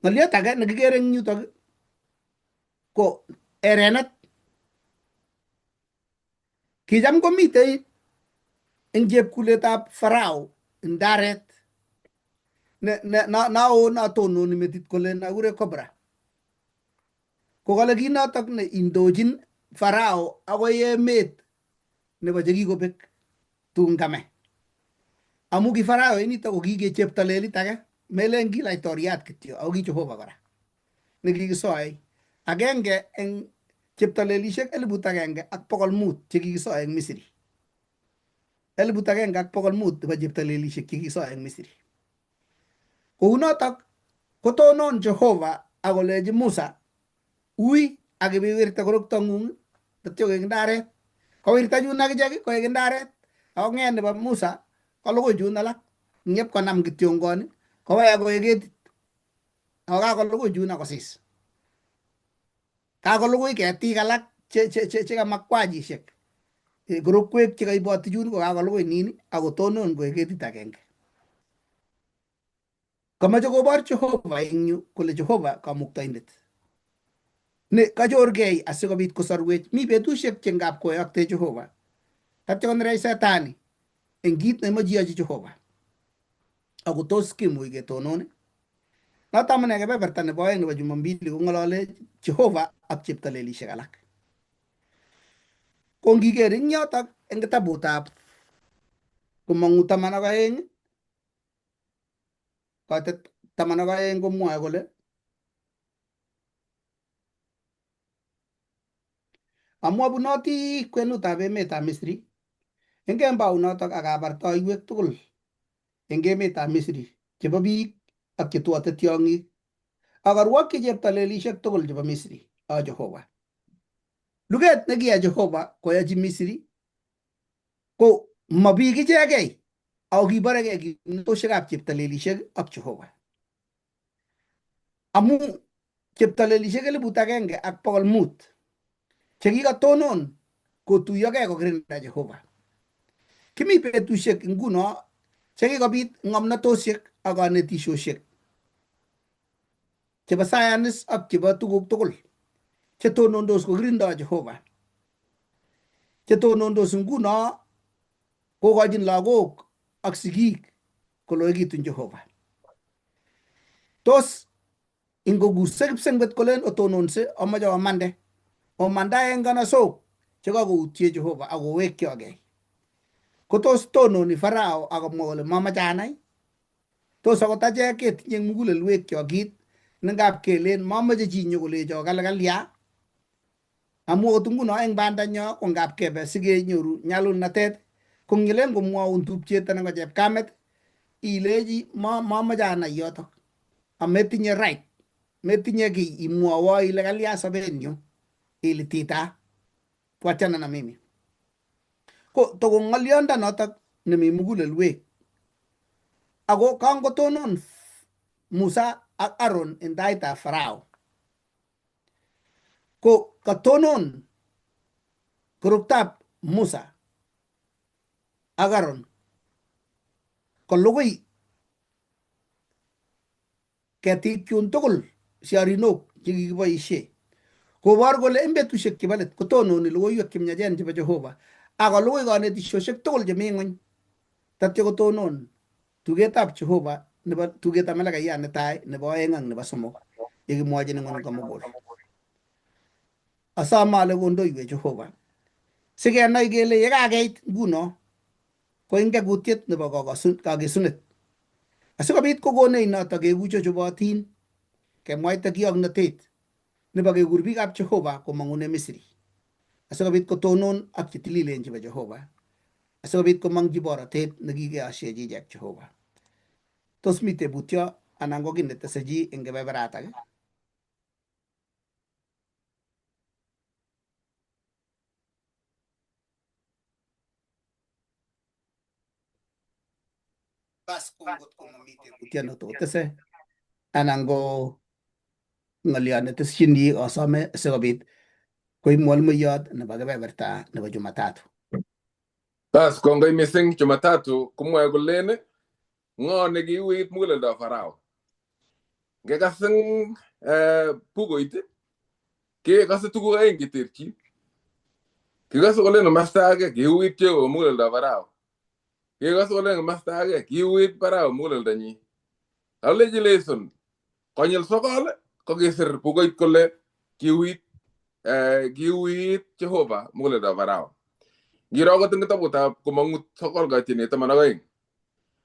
Ng'oliot age nekikere eng yutok ko erenet. Kicham komitei eng chepkuletab Farao ndaret. Ne ne na nao natononi metit kole nakure cobra. Ko kale kinotok ne indochin Farao akoi emet nebo chekikobek tun kame. Amu ki Farao inito ko kike cheptolelit age, melen ki laitoriat kityo, ako ki Jehova kora nekikisoe. Agenge eng cheptolelishek 1500 chekikisoe eng Misri. 1500 nebo cheptolelishek chekikisoe eng Misri. Kounotok kotonon Jehova akolechi Musa, ui ak ibiwirte koroktong'ung tatyo koek ndaret. Kowirta chun akichek koek ndaret. Ako ng'et nebo Musa kolugui chun alak. Ng'ep konam kityongoni kowek koek ketit. Ako kakolugui chun akosis. Kakolugui ketik alak che kamakwajishek. Korokwek chekaiboti chun ko kakolugui nin akotonon koek ketit agenge. Kamache kobor Jehova eng yu kole Jehova kamuktaindet. Ne kachorgei asikobit kosorwech. Mi betusiek che ngap koyokte Jehova. Tatyo konerech Setani eng kit nemoche iyochi Jehova. Ako tos kimuch ketonon. Noto amune kebeberta nebo 2 nebo Jumambili kong'olole Jehova ak cheptolelishek alak. Ko ngiker eng yotok eng kitabutab Komong'u 12 koitet 12 komwoe kole amu abunoti kwenutab emetab Misri eng kembounotok ak abar toiwek tugul eng emetab Misri chebo biik ak chetwote tiong'ik ak arwokyi cheptolelishek tugul chebo Misri a Jehova. Luget nekiyai Jehova koyochi Misri ko ma biik ichegei ako kiborekei kimnatoshekab cheptolelishek ak Jehova. Amu cheptolelishek 1500 chekikatonon kotuyokei kokirinda Jehova. Kimi betusiek nguno chekikobit ng'omnatoshek ak konetishoshek chebo science ak chebo tuguk tugul chetonondos kokirindoi Jehova. Chetonondos nguno kokochin lagok ak sigik koloekitun Jehova. Tos ingokuse kipsengwet kolen otononse amache omande. Omanda eng kanasok chekakoutye Jehova ak kowekyokei. Kotos tononi Farao akomwa kole mamache anai. Tos akot achek ketinye eng mugulelwekyok kit nengap kelen mamache chi nyokolecho kale kalya. Amu akot nguno eng bandanyo ko ngap kebe sikenyoru nyalulnatet ko ngilen komwaun tupchet anan ko chepkamet ilechi mamache anai yotok. Ametinye right, metinye kiy imwowo ile kalya sobenyu ilitita wachana na mimi. Ko toko ng'olyondo notok nemi mugulelwek. Ako kangotonon Musa ak Aaron en taitab Farao. Ko katonon koroktab Musa ak Aaron kolugui ketik chun tugul siarinok chekikiboishe. Kobor kole eng betusiek chebo let kotononi logoiwek chemiachen chebo Jehova ak kolugui konetishoshek tugul chemi ng'weny. Tatyo kotonon tugetab Jehova nebo tugetab Malakaiyan netai nebo 2 ak nebo 3 yekimwochin ng'wony komugul. Asome ale kondoiwech Jehova sikenai kele yekakeit nguno ko ing kekutiet nebo kakesunet. Asikobit kokonech notok keku chochobotin kemwaita kioknotet nebo kekur biikab Jehova komong'une Misri. Asikobit kotonon ak chetililen chebo Jehova. Asikobit komong'chi borotet nekikeoshechi ichek Jehova. Tos mi tebutyo anan ko kiy netese chi eng kebeberatak? Bas ko ngot ko mami tebutyo netotese anan ko ng'olyo netesyini asome sikobit koib mwalimuyot nebo kebeberta nebo Jumatatu. Bas kongoi missing Jumatatu komwoe kolen ng'o nekiuit muguleldab Farao. Ngekas eng bukuit kekose tuguk aeng cheterchin. Kikose kolen komasta age kiuit Jehova muguleldab Farao. Kekose kolen komasta age kiuit Farao muguleldanyin. Kalechi lesson konyil 9 kokisir bukuit kole kiuit kiuit Jehova muguleldab Farao. Ngiro akot eng kitabutab Komong'ut 9 kaitinet 12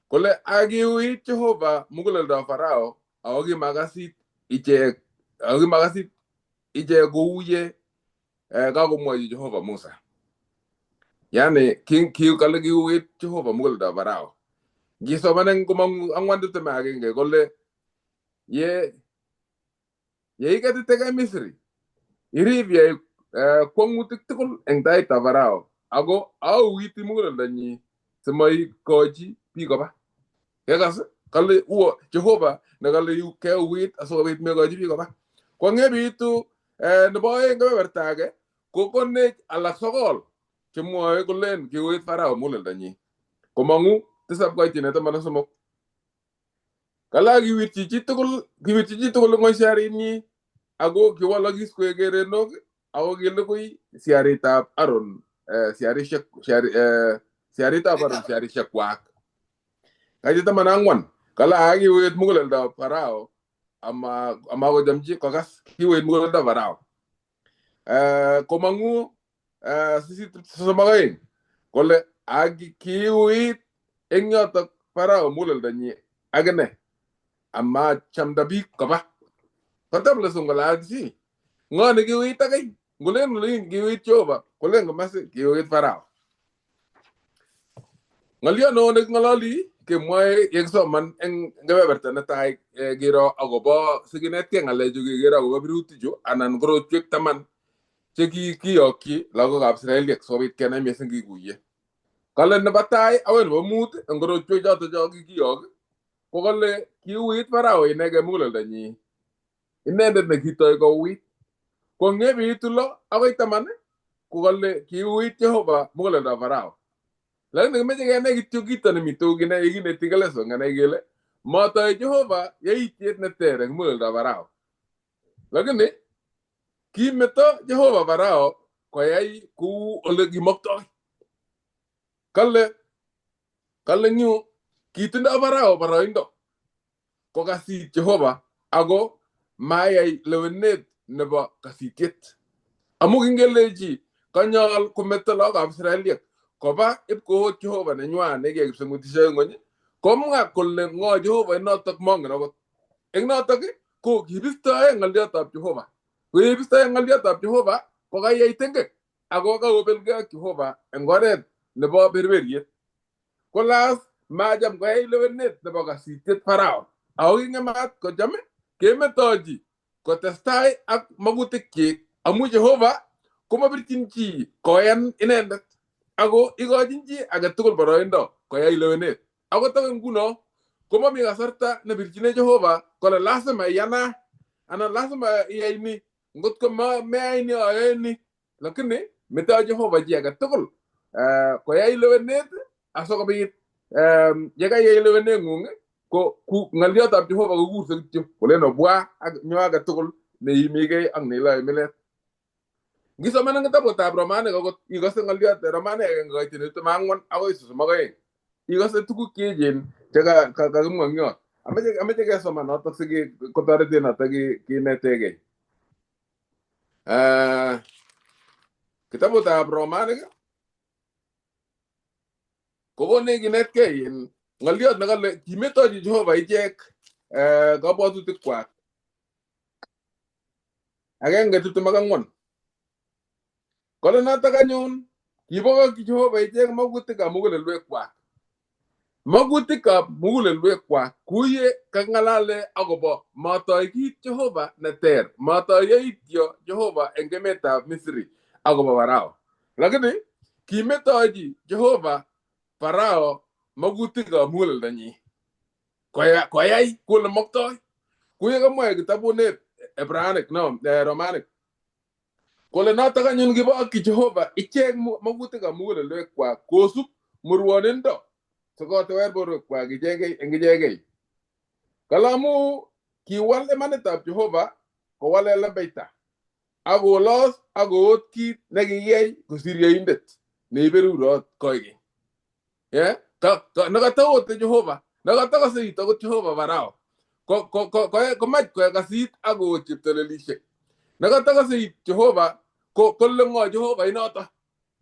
kole akiuit Jehova muguleldab Farao ako kimakasit ichek kou ye kakomwochi Jehova Musa. Yani kale kiuit Jehova muguleldab Farao. Ngisoman eng Komong'u 4:21 kole ye yeiketiteke Misri irib yai kwong'utik tugul eng taitab Farao ako auiti muguleldonyi simoikochi biik koba. Kekas kale uo Jehova nekale keuit asikobit mekochi biik koba. Kwang'ebitu nebo 2 kebeberta age kokonech alak 9 chemwoe kolen kiuit Farao muguleldonyi. Komong'u 7 koitinet 13. Kala kiwirchi chitugul ng'ony siarinyi ako kiwalakis koek kerenok ako kilugui siaritab Aaron siaritab Aaron siarishekwak. Kaitit 14 kala kiwet muguleldab Farao ama kochamchi kokas kiwet muguleldab Farao. Komong'u 8:32 kole kiuit eng yotok Farao muguleldonyi akine ama chamda biik koba. Kotam lesson kole akisi ng'o nekiuit akai ngolen olin kiuit Jehova kolen komasi kiuit Farao. Ng'olio neo neking'ololi kemwoe yekisoman eng kebeberta netai kiro akobo sikinetkei ng'alechu kekere akobo birutichu anan korotwek 10 chekikiyokyi lagokab Israeliek sikobit kenai missing kikuye. Kale nebo tai akoi nebo 5 eng korotwek choto cho kikiyok ko kale kiuit Farao inegei muguleldonyi. Inendet nekitoi kouit. Ko ng'ebitu 6 akoi 10 ko kale kiuit Jehova muguleldab Farao. Lakini kimeche kenai kityo kito nemitu kineti lesson kenai kele matoi Jehova yaitiet neter eng muguleldab Farao. Lakini kimeto Jehova Farao koyai kou ole kimoktoi. Kale nyu kitindo Farao boroindo kokasit Jehova ako mayai lewenet nebo kasitiet. Amu kingelechi konyol kometo lagokab Israeliek koba ipkoot Jehova nenywan nekiyai kipsengwetisiek ng'ony komwa kole ng'o Jehova inotok mongen akot. Eng notok ko kibistoe ng'oliotab Jehova. Ko yebistoe ng'oliotab Jehova ko kayai tengek ako kakobelgei ak Jehova eng oret nebo berberiet. Kolas macham koyai lewenet nebo kasitiet Farao. Ako king'emat kocham kemetochi kotestai ak makutikyik amu Jehova komabirchin chi koyan inendet ako ikochin chi agetugul boroindo koyai lewenet. Akot akoi nguno komami kasarta nebirchine Jehova kole lazima iyana anan lazima iyai ni ngotko meyai ni ayoe ni. Lakini metoi Jehova chi agetugul koyai lewenet asikobit yekayai leweneng'ung ko ng'oliotab Jehova kokurse kityo kolen obwa ak nyo agetugul neimigei ak neiloe milet. Ngisoman eng kitabutab Romanik akot ikose ng'oliot Romanik 1 koitinet 24 akoi 32 ikose tuguk cheechen chekakimwa eng yot. Ameche kesoman notok sikotoretech notok kinetegei. Kitabutab Romanik kokonech kinetkei ng'oliot nekale kimetochi Jehova ichek kabwatutikwak 1:24. Kole notok anyun kibokokyi Jehova ichek magutikab mugulelwekwak. Magutikab mugulelwekwak kuye kang'alale akobo matoi kit Jehova neter, matoi yaityo Jehova eng emetab Misri akobo Farao. Lakini kimetochi Jehova Farao magutikab muguleldonyi koyai kole moktoi. Kuye kamwae kitabunet Hebraic no Romanic kole notok anyun kibokyi Jehova ichek magutikab mugulelwekwak kosub murwonindo sikotewer borwekwak ichegei eng ichegei. Kale amu kiwal imanitab Jehova kowale lembeita akolos akoot kit nekikiyai kosir yoindet neiberurot koikeny. Nekataote Jehova, nekatakose akot Jehova Farao. Komach koyai kasit ak koot cheptalelishek. Nekatakase Jehova ko kole ng'o Jehova inoto.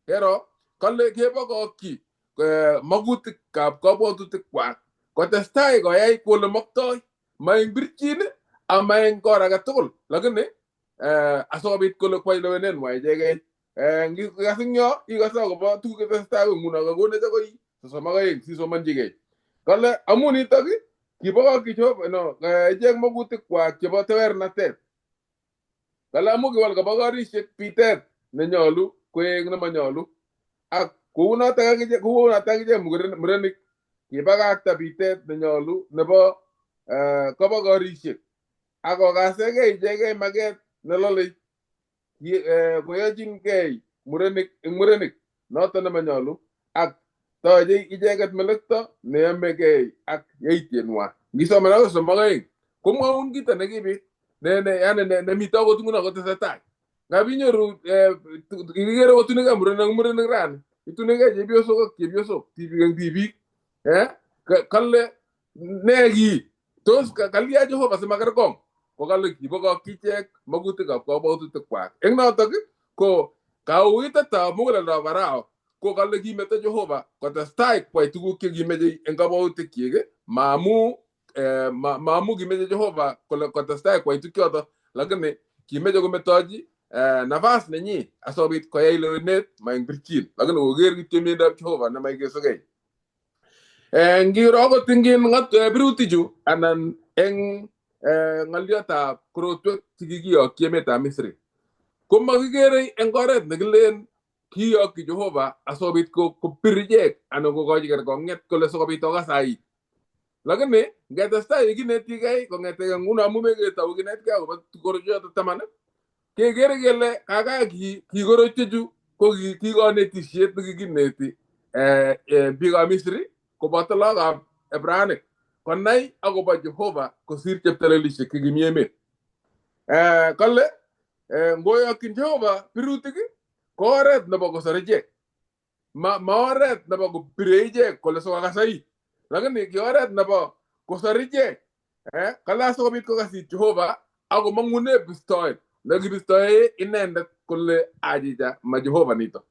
Kero kale kebokokyi magutikab kabwatutikwak kotestai koyai kole maktoi ma eng birchin ama eng kor age tugul lakini asikobit kole kwai lewenenwa ichegei. Ngikas eng yo ikose akobo tuguk chetesetai ko nguno kakonech akoi 32 sisomonchigei. Kale amu nitok kibokokyi Jehova no ichek magutikwak chebo tewernatet. Kale amu kiwal kabokorisiek bitet nenyolu koek nemanyolu ak kounotok akichek kounotok akichek murenik kibakakta bitet nenyolu nebo kabokorisiek ak kokasekei ichegei maket nelolei koyochinkei murenik eng murenik noto nemanyolu ak tochei icheket melekto neyomegei ak yaityenwa. Ngisoman akoi 32 komwoun kito nekibit yani nemito akot nguno kotesetai. Ngap inyoru ikere kotunigei murenik ak murenik rani, itunigei chepyosok ak chepyosok, tibik eng tibik. Kale ne kii tos kalya Jehova simakerkong ko kale kibokokyi ichek magutikab kabwatutikwak. Eng notok ko kauitetab muguleldab Farao ko kale kimeto Jehova kotestai kwai tuguk chekimeche eng kabwatutikyik maamu maamu kimeche Jehova kole kotestai kwai tukchoto lakini kimeche kometochi nafas nenyi asikobit koyai lewenet ma eng birchin lakini koker kityo miendab Jehova nemaikesugei. Ngiro akot eng birutichu anan eng ng'oliotab korotwek chekikiyokyi emetab Misri ko makikere eng oret nekilen kiyokyi Jehova asikobit kopir ichek anan kokochi kerkong'et kole sikobit okasait. Lakini ngetestai kinetigei kong'etegei nguno amu meketou kinetkei akobo korotwechoto 10 kekere kele kaka ki korotwechu ko ki konetisiet nekikineti biikab Misri koboto lagokab Ebranik konai akobo Jehova kosir cheptalelisiek chekimi emet. Kale ngoyokyin Jehova birutik ko oret nebo kosor ichek. Ma oret nebo kopire ichek kole sikokasait. Lakini ki oret nebo kosor ichek. Kale asikobit kokasit Jehova akomong'une bistoet nekibistoe inendet kole achicha ma Jehova nito.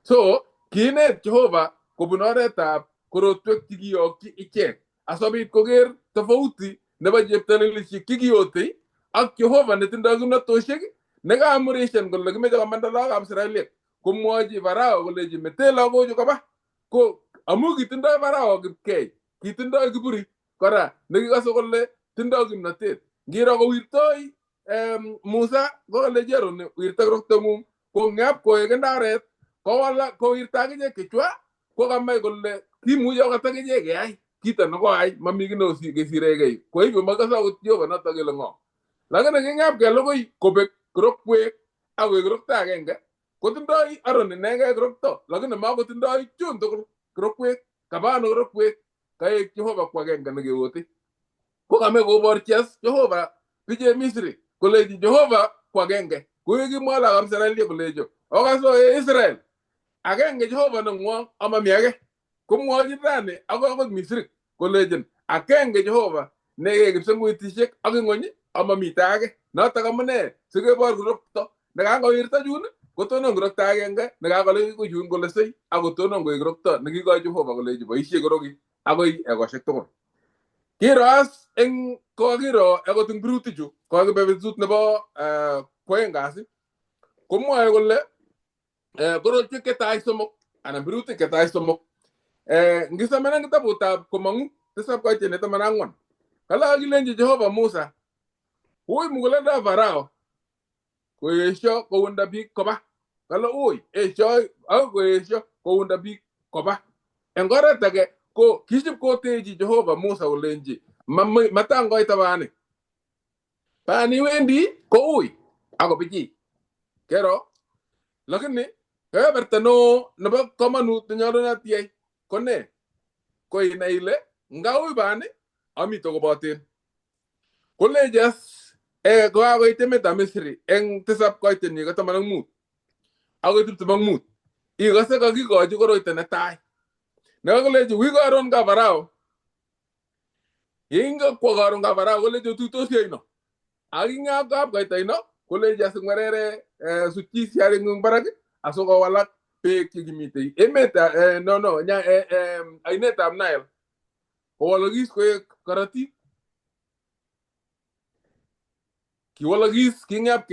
So kiinet Jehova kobun oretab korotwek chekiyokyi ichek asikobit koker tofauti nebo cheptalelisiek chekiyotei ak Jehova netindoi kimnatosiek nekaamurishan kole kimeche komanda lagokab Israeliek komwochi Farao kolechi mete lagochu koba ko amu kitindoi Farao kipkei kitindoi kiburi kora nekikose kole tindoi kimnatet. Ngiro kowirtoi Musa kolechi Aaron wirta kiroktong'ung ko ngap koek ndaret kowala kowirta akichek kichwa ko kamach kole kimuchi akot akichek keyai kito nekoai mami kiy nekesiregei. Kwa hivyo makase akot Jehova noto kele ng'o. Lakini kingap kelugui kobek kirokwek ak koek kirokto agenge kotindoi Aaron inegei kirokto lakini makotindoi chun tugul kirokwek kabano kirokwek kaek Jehova ko agenge nekewote. Ko kamech koborchi as Jehova biche Misri kolechi Jehova ko agenge. Kou kimwa lagokab Israeliek kolecho okaso Israel agenge Jehova neng'wong amami age. Komwochi rani akoi akot Misri kolechin agenge Jehova nekee kipsengwetisiek ak ing'wony amamite age. Notok amune sikebor kirokto nekangowirta chun kotonon kirokto agenge nekakole chun kole sei akotonon koek kirokto nekikoi Jehova kolechi boisie koroki akoi ekosiek tugul. Kiro as eng kokakiro akot eng birutichu kokakibe betut nebo kwoeng kasi komwoe kole korotwek chetai 3 anan birutik chetai 3 ngisoman eng kitabutab Komong'u 7 koitinet 14 kale kakilenchi Jehova Musa ui muguleldab Farao koesio kounda biik koba. Kale ui esio akoi koesio kounda biik koba. Eng oret age ko kisib kotechi Jehova Musa kolenchi matangoita bani. Bani wendi ko ui ako bichi. Kero lakini kebeberta neo nebo komonut nenyolunot iyai ko ne? Ko inai ile ngaui bani amito koboten. Kolechi as kokakoit emetab Misri eng 7 koitenyi ko 15 akoi 25 ikose kakikochi koroito netai nekakilechi wi karon ka Farao Kingakwo karon kap Farao kolechi otuitosi oino. Ak kingap koit oino kolechi asingwerere sutyi siaring'ung barak asikowalak beek chekimitei emet no no ainetab Nile kowalakis koek korotik. Kiwalakis kingap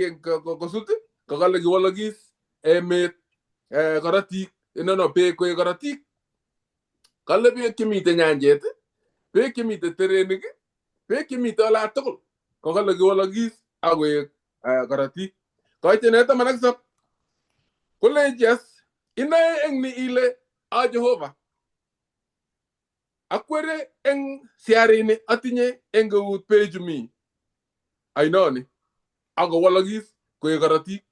kosut kokale kiwalakis emet korotik no no beek koek korotik. Kale beek chemiten nyanjet, beek chemiten terenik, beek chemiten ola tugul kokale kiwalakis ak koek korotik. Koit 17 kolechi as inoe eng ni ile a Jehova akwere eng siarini atinye eng eut beechu mi ainoni akowalakis koek korotik.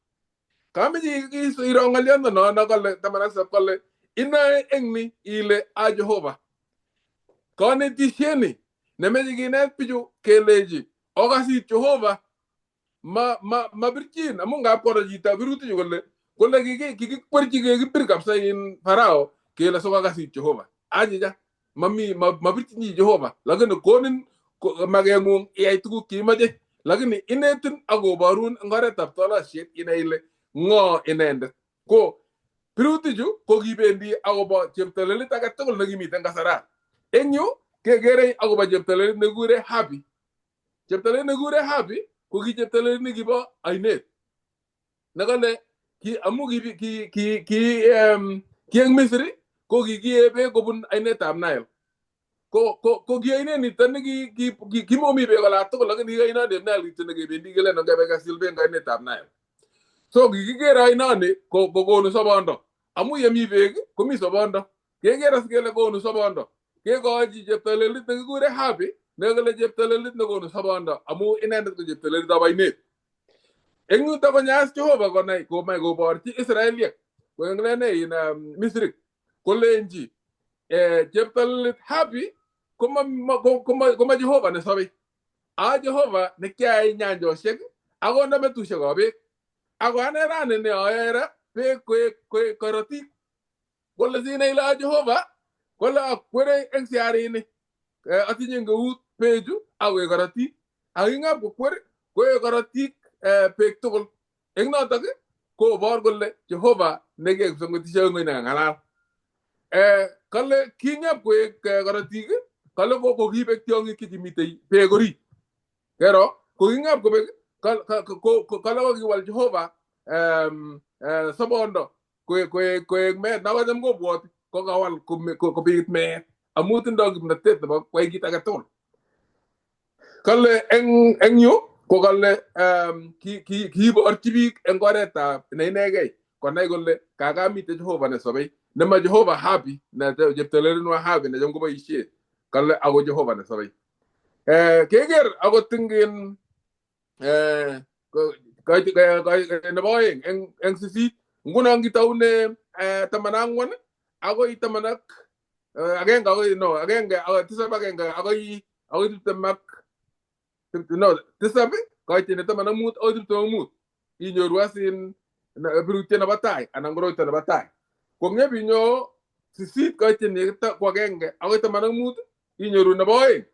Kameche iro ng'oliondono kale 17 kale inoe eng ni ile a Jehova. Konetisieni nemeche kinet bichu kelechi okasit Jehova ma mabirchin amun ngap koro chito birutichu kole kole kikikwerchi kekibir kabisa in Farao kele sikokasit Jehova. Achicha mami mabirchin Jehova lakini konin makeng'ung iyai tuguk cheimoche lakini inetin ak koborun eng oretab tolosiet inai ile ng'o inendet. Ko birutichu ko kibendi akobo cheptolelit age tugul nekimiten kasarat. Eng yu kekere akobo cheptolelit nekikure Happy. Cheptolelit nekikure Happy ko ki cheptolelit nekibo ainet. Nekale ki amu ki eng Misri ko kikiee beek kobun ainetab Nile. Ko ki ainet niton ne kimomi beek ola tugul lakini ki ainonieb Nile kityo nekebendi kelen ongebe kesil beek eng ainetab Nile. So kikiker ainoni kokonu sobondo. Amu yemi beek komi sobondo. Keker as kele konu sobondo. Kekochi cheptolelit nekikure Happy nekele cheptolelit nekonu sobondo amu inendet ko cheptolelitab ainet. Eng yuto konyas Jehova konai komach koborchi Israeliek ko eng lene in Misri kolenchi cheptolelit Happy koma Jehova nesobei. A Jehova nekiayai nyanjosiek akonde metusiekab beek. Ako ane rani ne ayoe ra beek koek korotik. Kole sinai ile a Jehova kole akwere eng siarini atinye eng eut beechu akoek korotik. Ak kingap kokwer koek korotik beek tugul. Eng notok kobor kole Jehova nekekipsong'otishe eng nekang'alal. Kale kingap koek korotik kale kokibek tiong'ik chekimitei beek orit. Kero kokingap kobek kale kokiwal Jehova sobondo koek meet nakacham kobwoti kokawal kobit meet amu tindoi kimnatet nebo kwai kit age tugul. Kale eng yu ko kale kiiborchi biik eng oretab neinegei konai kole kakamite Jehova nesobei nema Jehova Happy ne cheptolelinwa Happy necham koboisie kale ako Jehova nesobei. Keker akot ing nebo oeng eng 8 nguno ngitoune 14 akoi 11 akoi no agenge 7 agenge akoi 20 ak no 7 koit 15 akoi 25 inyoru as in birutiet nebo tai anan koroito nebo tai. Kong'ep inyo 8 koit ko agenge akoi 15 inyoru nebo oeng.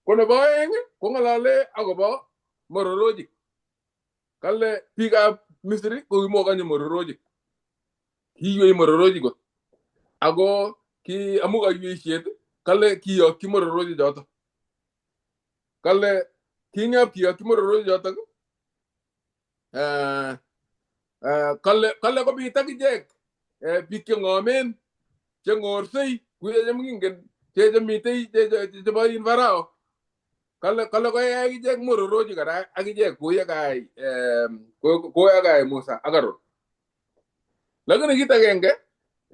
Ko nebo oeng kong'olole akobo mororojik. Kale biikab Misri ko kimokonye mororojik. Kiywei mororojik kot. Ako ki amu kaiweisiet kale kiyokyi mororojik choto. Kale kingap kiyokyi mororojik chotok kale kobit akichek biik cheng'omen cheng'orsei kuye chemkingen chemitei chebo in Farao. Kale koyai akichek mororojik kora akichek koyekayai Musa ak Aaron. Lakini kit agenge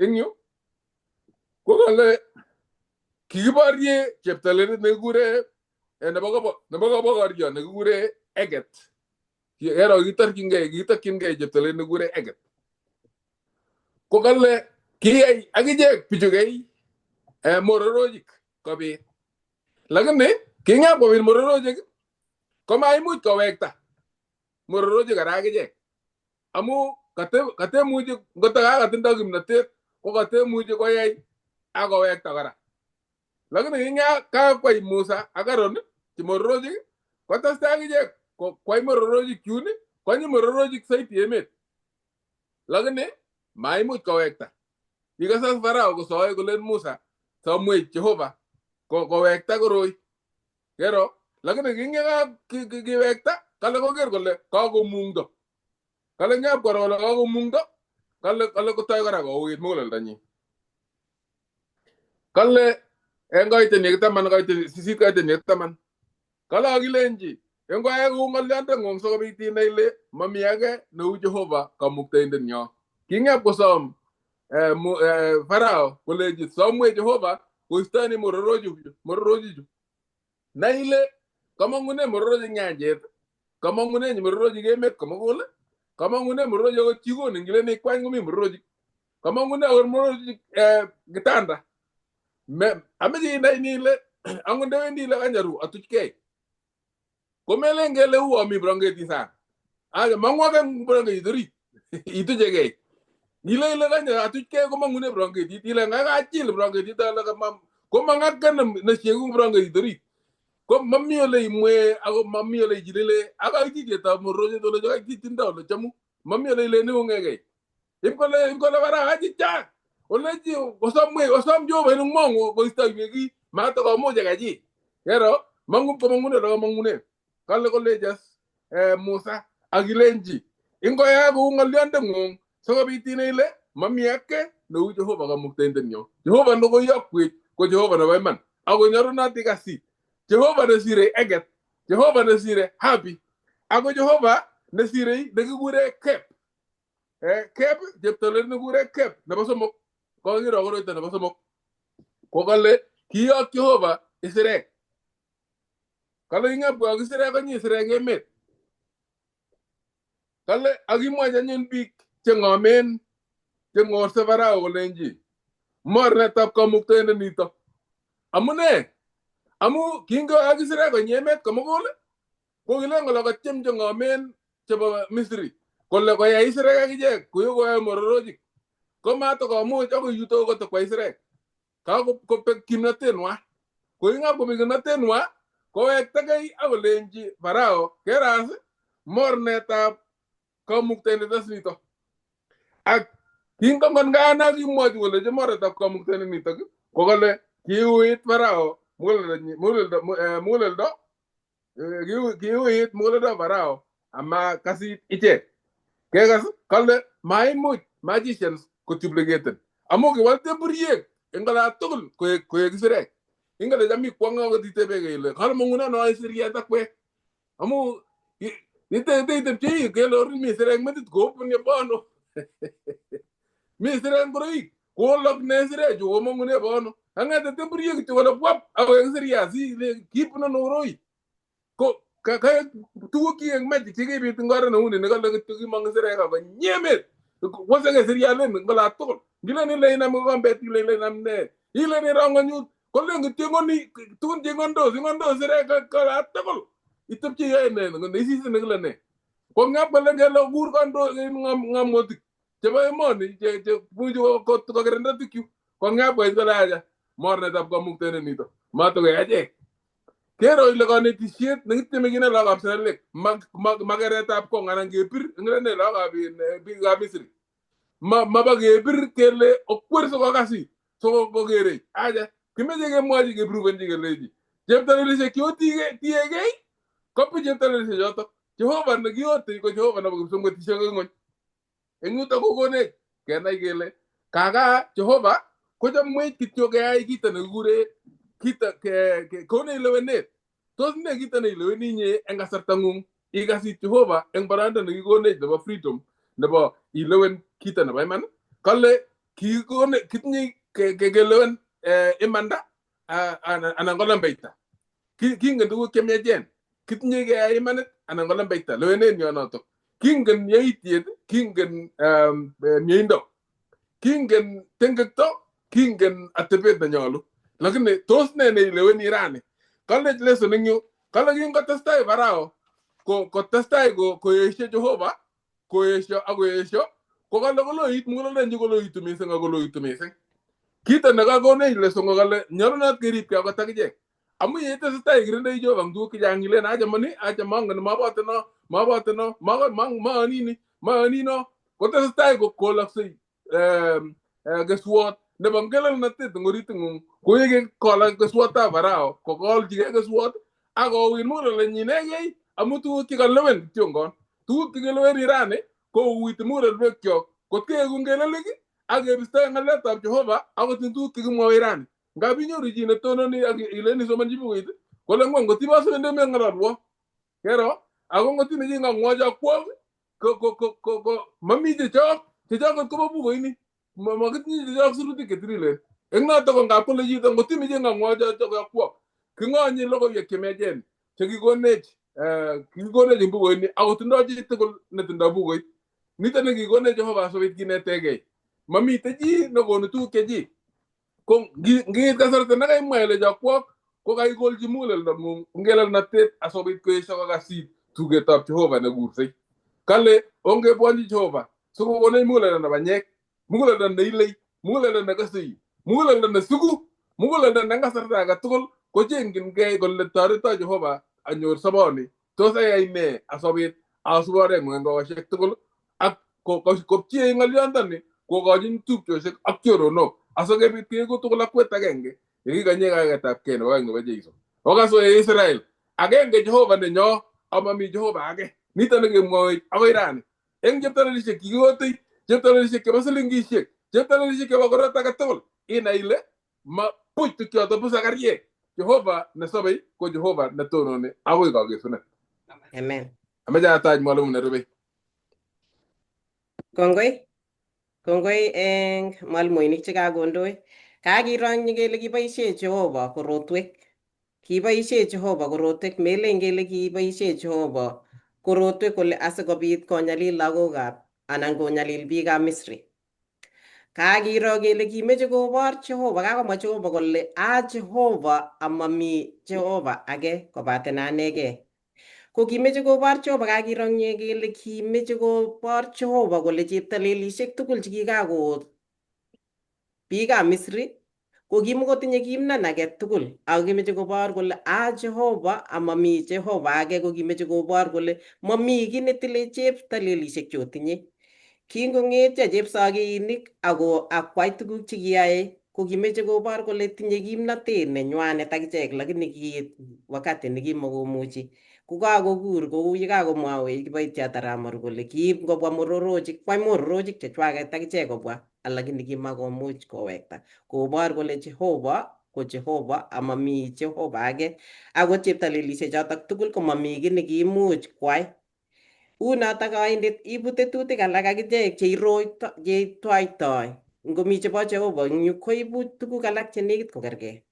eng yu ko kale kikiborye cheptolelit nekikure nebo kobokoryo nekikure Eget. Kero kitorchingei cheptolelit nekikure Eget. Ko kale kiyai akichek bichukei mororojik kobit. Lakini kingap kobit mororojik komaimuch kowekta mororojik kora akichek. Amu katemuchi ngotokakotindoi kimnatet ko katemuchi koyai ak kowekta kora. Lakini kinga kakwai Musa ak Aaron chemororojik kotestai akichek kwai mororojik chun konyi mororojik saiti emet. Lakini maimuch kowekta. Kikasas Farao kosoe kolen Musa somwech Jehova kowekta koroi. Kero lakini kinga kiwekta kale koker kole kakomungto. Kale ngap koro kole kakomungto kale kotoi kora kouit muguleldonyin. Kale en koiteniek taman koite sisit koiteniek taman. Kale akilenchi en koyai kou ng'olyondeng'ung sikobit inai ile mami age neu Jehova kamuktaindenyo. King'ep kosom Farao kolenchi somwech Jehova koistoni mororochichu. Nai ile kamang'une mororochik nyanjet, kamang'une mororochik emet komugul, kamang'une mororochik akot jikoni ngilen ikwany komi mororochik, kamang'une akot mororochik kitanda. Ameche inai ni ile angot ndewendi ile kany aru atuchkei. Komelen kele uo mi branketit sang. Acha mang'u ake branketit orit ituchekei. Ile ile kany atuchkei komang'une branketit ile ngakachil branketit ale komang ake nesheku branketit orit. Ko mami ole imwe ako mami ole ichilile ak kaititietab mororochet ole kaititindo ole chomu. Mami ole ileni ung'ekei. Ipkole bara achicha. Olechi osomwe osom Jehova en ng'ong koistoiwek kii matakomuch akachi. Kero mang'u komang'une ole komang'une. Kale kolechas Musa akilenchi ingoyaa kou ng'olyondeng'ung sikobit inai ile mami ake neu Jehova kamuktaindenyo. Jehova nekoiyokwech ko Jehova nebo iman ako nyolunot ikasit. Jehova nesire Eget, Jehova nesire Hapi, ako Jehova nesire nekikure Kep. Kep, cheptolet nekikure Kep nebo somok. Kokiro koroito nebo somok. Kokale kiyok Jehova isirek. Kale king'ep koyok isirek konyi isirek emet. Kale akimwochi anyun biik cheng'omen cheng'orse Farao kolenchi mornetab kamuktaindet nito. Amune? Amu kingoyok isirek konyi emet komugul ko kilen kole kotyem cheng'omen chebo Misri kole koyai isirek akichek koyu koyoe mororochik. Komatokomuch akoi yuto kotokwai isirek. Kakobek kimnotenwa. Koing'ap kobek kimnotenwa kowektakei akolenchi Farao keras mornetab kamuktaindet as nito. Ak kingongon kana kimwochi kolenchi mornetab kamuktaindet nitok ko kole kiuit Farao muguleldo kiuit muguleldo Farao ama kasit ichek. Kekas kale maimuch magicians kotubliketen. Amu kiwal temburyek en ola tugul koek isirek. Ingele cham ikwong'e akot itebekei ile kale mong'une no isiriet akwek. Amu itepchei kele orit mi isirek metit kobun bono. Mi isirek ngoroik kolok ne isirechu komong'une bono. Ang'ete temburyek kityo kole bwap akoek isiriat si ile kibun ano koroi. Ko kaek tuguk chik eng magic chekibit eng oret neu ni nekale kityo kimong isirek akonyi emet. Woseke isiriat eng ola tugul. Ngilen ile inam kikombet ile ile inam ne. Ile ni rongonyut kolen kityo ngoni tugun cheng'ondos ing'ondos isirek ola tugul. Itepche iyoe ne neisise nekile ne. Ko ngap kole kele kur kondo ng'amotik chebo emoni che muchi kokirinda tukyu. Ko ngap koit kole acha mornetab kamuktaindet nito. Matokoik achek. Kero ile konetisiet nekityeme kinet lagokab serikali makeretab kong anan kebir ngilene lagokab biikab Misri. Maba kebir kele okwer sikokasit sikokerech. Acha kimeche kemwochi keprovenchi kelechi cheptalelisiek cheotiegei kopi cheptalelisiek chotok. Jehova nekiyote ko Jehova nebo kipsomwetisiek eng ng'ony. Eng yutok kokonech kenai kele kaka Jehova kochomwech kityo keyai kito nekikure kito konech lewenet. Tos ne kito neileweni inye eng kasartang'ung ikasit Jehova eng boroindo nekikonech nebo freedom nebo ilewen kito nebo iman. Kale kitinye kelewen imanda anan ko lembeita. Kingen tuguk chemiachen. Kitinye keyai imanit anan ko lembeita. Lewenet nyo notok. Kingen yaitiet, kingen mieindo, kingen tengekto, kingen atebet nenyolu. Lakini tos ne neileweni rani? Kale lesson eng yu, kale kingotestai Farao kotestai koesio Jehova, koesio ak koesio, ko kale koloit muguleldonyi koloitu mising ak koloitu mising. Kito nekakonech lesongo kale nyolunot keripkei akot akichek. Amu yeitesetai ikirindoi Jehova eng tuguk chechang ilen achame ni, achame angen maboto no, maboto no, maoni ni, maoni no, kotesetai kolaksei keswot nebo ngelelnatet eng oritng'ung koyeke kolak keswotab Farao kokolchigei keswot ak kowin muguleldenyi inegei amu tuguk chekalewen kityongon. Tuguk chekeleweni rani kouiti mugulelwekyok kot keeku ngelelik ak kebistoe ng'alyotab Jehova akot eng tuguk chekimwowech rani. Ngap inyoru chi netononi ak ileni somonchi bukuit kole ng'wony ngot ibosibende meng'ololwo. Kero ako ngot imeche ng'ong'wo chokwok ko mami chechok chechok kot kobo bukuini makitinye chechok sirutik chetililen. Eng notok ko ngap kole chito ngot imeche ng'ong'wo chokwok king'onye logoiwek chemiachen chekikonech kikikonech eng bukuini ako tindoi chi tugul netindoi bukuit. Nito nekikonech Jehova asikobit kinetegei. Mamitei chi nekonu tuguk chechik. Ko ngiit kasarta nekaimwa ile chokwok ko kaikolchi muguleldong'ung ngelelnatet asikobit koesio kokasit tugetab Jehova nekursei. Kale ongebwonchi Jehova sikokonech muguleldo ne banyek, muguleldo neilei, muguleldo nekasei, muguleldo nesuku, muguleldo ne kasarta age tugul kochengchingei kole toreto Jehova anyor soboni. Tos ayai nee asikobit asub oreng'ung eng kokosiek tugul ak kopchei ng'olyondoni kokochin tupchosiek ak choronok asikobit keeku tugul akwet agenge yekikonye kagetabkei nebo oeng nebo Jeiso. Okas oe Israel, agenge Jehova nenyo amami Jehova age. Nito nekemwowech akoi rani. Eng cheptalelisiek chikikotei, cheptalelisiek chebo silingisiek, cheptalelisiek chebo korot age tugul, inai ile ma buch tukchoto bu sakaryek. Jehova nesobei ko Jehova netononi akoi kakesunet. Amen. Amache atach mwalimu nerubei. Kongoi. Kongoi eng mwalimuinik chekakondoi. Kakirong'yi kele kiboisie Jehova korotwek. Kiboisie Jehova korotwek, melen kele kiboisie Jehova korotwek kole asikobit konyalil lagokab anan konyalil biikab Misri. Kakiro kele kimeche kobor Jehova, kakomwa Jehova kole a Jehova amami Jehova age kobaten anegei. Ko kimeche kobor Jehova, kakirong'ye kele kimeche kobor Jehova kole cheptalelisiek tugul chekikakoot biikab Misri ko kimukotinye kimnan age tugul ako kimeche kobor kole a Jehova amami Jehova age ko kimeche kobor kole mami kiy netile cheptalelisiek chotinye. Kingong'etyo chepsokiinik ako akwai tuguk chekiyoe ko kimeche kobor kole tinye kimnatet nenywanet akichek lakini kiit wakati nekimakomuchi kokakokur kou yekakomwawech kiboitiot Arap kole kiib ngobwa mororochik kwai mororochik chechwaket akichek kobwa lakini kimakomuch kowekta kobor kole Jehova ko Jehova amami Jehova age akot cheptalelisiek chotok tugul komami kiy nekiimuch kwai. Unotok oindet ibu tetutik alak akichek cheiroito cheitwaitoi ngomi chebo Jehova eng yu koibu tuguk alak chenekit kokergei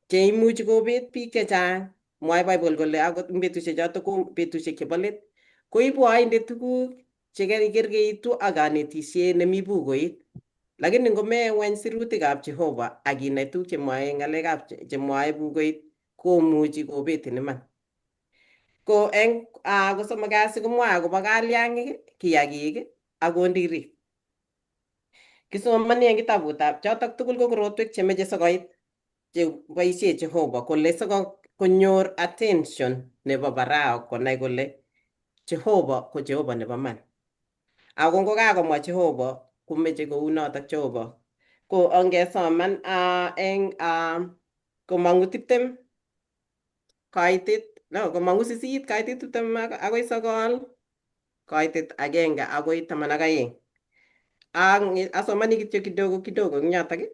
cheimuchi kobet biik chechang. Mwae Bible kole akot eng betusiek chotok ko betusiek chebo let koibu oindet tuguk chekergeitu ak kanetisiet nemi bukuit. Lakini ngomeweny sirutikab Jehova ak inai tuguk chemwae ng'alekab chemwae bukuit komuchi kobetin iman. Ko eng kosomok kasi komwae akobo kalyang'ik, kiyakik ak kondirik. Kisomoni eng kitabutab chotok tugul ko korotwek chemeche sikoit cheboisie Jehova kole siko konyor attention nebo Farao konai kole Jehova ko Jehova nebo man. Ako ngokakomwa Jehova komeche kounotok Jehova. Ko ongesoman eng komong'u 20 kaitet no komong'u 8 kaitet 20 akoi 9 kaitet 1 akoi 12. Asomani kityo kidogo kidogo eng yotok.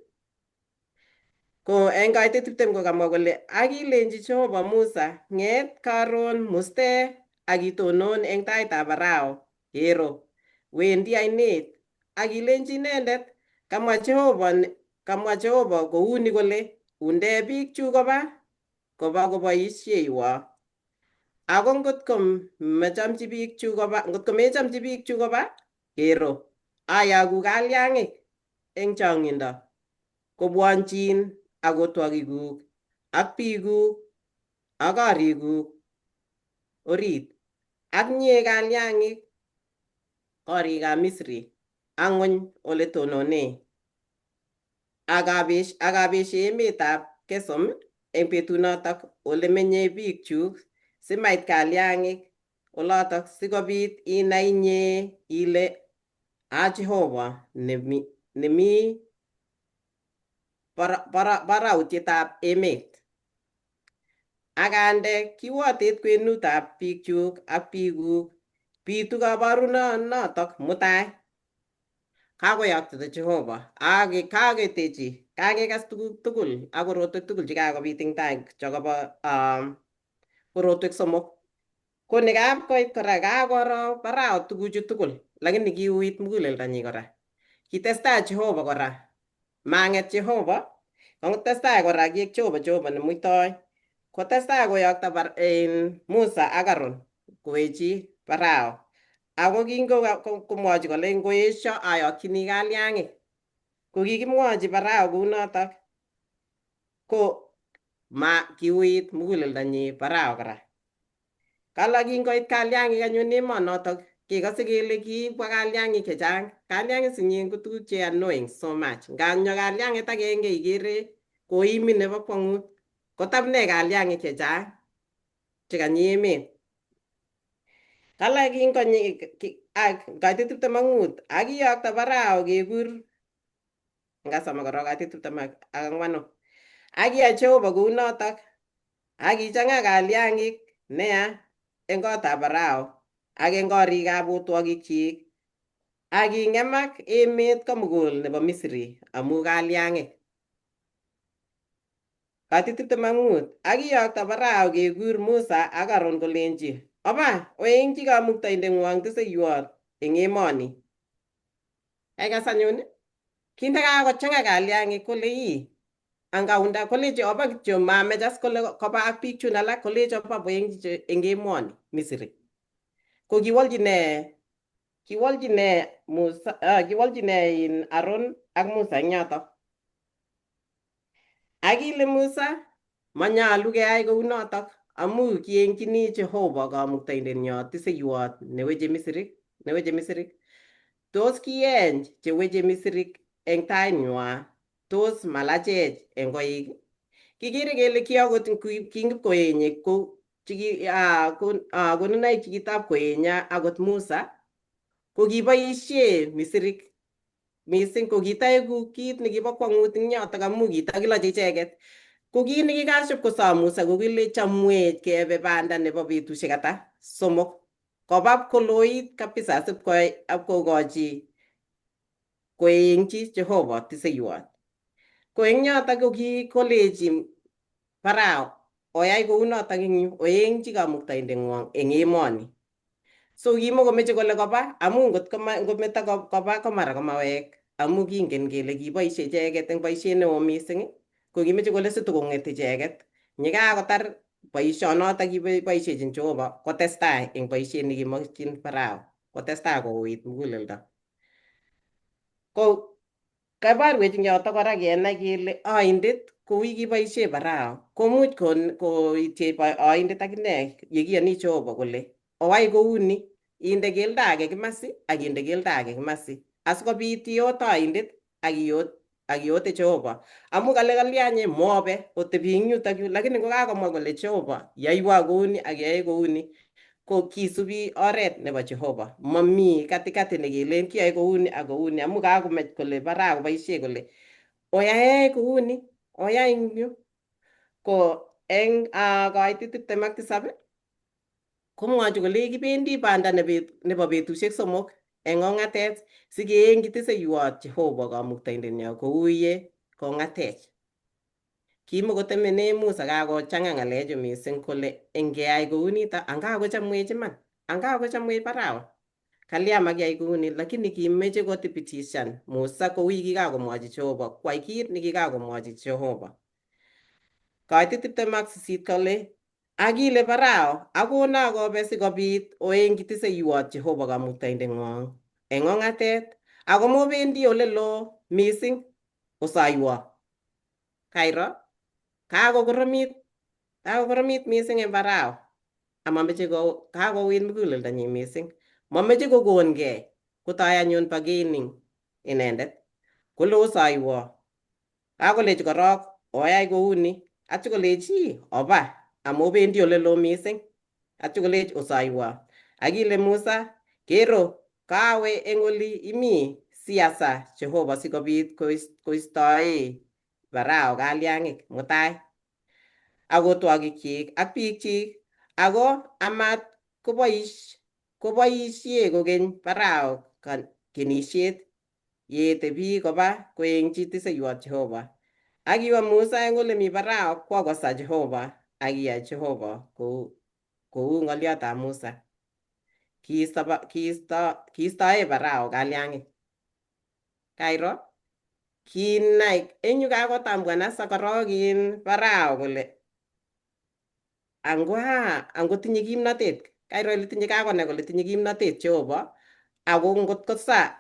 Ko eng kaitet 20 ko kamwa kole akilenji Jehova Musa ng'et karon muste ak itonon eng taitab Farao kero wendi ainet ak ilenji inendet kamwa Jehova kouni kole unde biik chu koba koboisieywo. Ako ngotko mechamchi biik chu koba ngotko mechamchi biik chu koba kero ayaku kalyang'ik eng chong'indo kobwonchin ak otwogikuk ak biikuk ak korikuk orit ak nyee kalyang'ik korikab Misri ak ng'wony ole tonone. Ak emetab Kesom eng betunotok ole menyei biikchuk simait kalyangik olotok sikobit inai inye ile a Jehova nemi barautietab emet. Akande kiwotet kwenutab biikchuk ak biikuk bitu kabarunonotok mutai. Kakoyokto Jehova ak kaketechi kakekas tuguk tugul ak korotwek tugul chekakobit eng tai chokobo korotwek somok. Ko nekakoit kora kakoro Farao tuguchu tugul lakini kiuit muguleldonyi kora. Kitestai Jehova kora. Mang'et Jehova, kotestai kora kiek Jehova Jehova nemuitoi. Kotestai koyokto Musa ak Aaron kowechi Farao. Ako kingokomwochi kole ngoesio ayokchini kalyang'ik. Ko kikimwochi Farao kounotok ko ma kiuit muguleldonyi Farao kora. Kala kingoit kalyang'ik anyun emonotok kekose kele kibwa kalyang'ik chechang. Kalyang'ik sinye ko tuguk che annoying so much. Nganyo kalyang'et agenge ikere koimin nebo kwong'ut. Kotam ne kalyang'ik chechang chekanyi emet. Kala kingonyi ak kaitit 25 ak kiyokto Farao kekur ngasama korok kaitit 24. Ak kiyai Jehova kounotok ak kichang'a kalyang'ik nea eng kotab Farao ak eng korikab otwogikyik ak king'emak emet komugul nebo Misri amu kalyang'ik. Kaitit 25 ak kiyokto Farao kekur Musa ak Aaron kolenji, Oba oengchi kamuktaindeng'wong tiseiywot eng emoni. Kaikas anyun, kindakakochang'a kalyang'ik kole ii angaunda kolechi oba kityo mamech as kole koba ak biik chun alak kolechi oba boengchi eng emoni Misri. Ko kiwolchi nee kiwolchi nee Musa kiwolchi nee in Aaron ak Musa eng yotok. Ak kile Musa, manyalu keyai kounotok amu kiengchini Jehova kamuktaindenyo tiseiywot neweche Misrik neweche Misrik. Tos kieny cheweche Misrik eng tainywa tos malachech eng koik. Kikere kele ki akot kingipkoenye ko konunoik chikitab koenya akot Musa ko kiboisie Misrik mising ko kitaeku kit nekibo kwong'ut eng yotok amu kitakiloche icheket. Ko kit nekikaship kosom Musa ko kile chomwech kebe banda nebo betusiek ata? Somok. Koba koloit kabisa asipkokochi koengchi Jehova tiseiywot. Ko eng yotok ko kikolechi Farao oyai kounotok eng yu oengchi kamuktaindeng'wong eng emoni. So kimokomeche kole koba amu ngot ngometo koba ko mara komawek amu kingen kele kiboisie icheket eng boisiet neo mising ko kimeche kole sitokong'et icheket nyekakotar boisionotok kiboisiechin Jehova kotestai eng boisiet nekimokchin Farao kotestai kouit muguleldo. Ko kabarwech eng yotok kora kenai kele oindet kou kiboisie Farao komuch koityi oindet akine yekiyoni Jehova kole owai kouni inde keldo age kimasi ak inde keldo age kimasi asikobit iyot oindet ak iyote Jehova amu kale kalyanye mobe otebi eng yutok yu lakini kokakomwa kole Jehova yoiwo kouni ak yoe kouni ko kisubi oret nebo Jehova mami katikati nekelen kiyoe kouni ak kouni amu kakomach kole Farao koboisie kole oyae kouni oyai eng yu ko eng kaitit 27 komwochi kole kibendi banda nebo betusiek somok eng ong'atet sikeengchi tiseiywot Jehova kamuktaindenyo kou ye kong'atech. Kimokotemene Musa kakochang'a ng'alechu mising kole ingeyai kounito anga kochomwech iman anga kochomwech Farao kalya makiyai kouni lakini kimeche kothibitishan Musa kou kikakomwochi Jehova kwai kit nekikakomwochi Jehova. Kaitit 28 kole akile Farao akona kobe sikobit oengchi tiseiywot Jehova kamuktaindeng'wong eng ong'atet ako mobendi ole loo mising osoiwo. Kairo kakokoromit mising eng Farao amameche kakouit muguleldonyi mising mameche kokongei kotoi anyun bargaining inendet kole osoiwo. Kakolechi korok oyai kouni, atyo kolechi oba amobendi olelo mising. Atyo kolechi osoiwo. Akile Musa, kero kawe eng oli imi siasa Jehova sikobit koistoe Farao kalyang'ik mutai ak otwogikyik ak biikchik ako amat koboisie kokeny Farao kenisiet yeete biik koba koengchi tiseiwot Jehova. Ak iwe Musa eng ole mi Farao kwo kosa Jehova ak kiyai Jehova kou ng'olyotab Musa. Kiistoe Farao kalyang'ik. Kairo kinai eng yu kakotambuan asa korok in Farao kole angwa angotinye kimnatet kairo ile tinye kakonai kole tinye kimnatet Jehova ako ngot kosa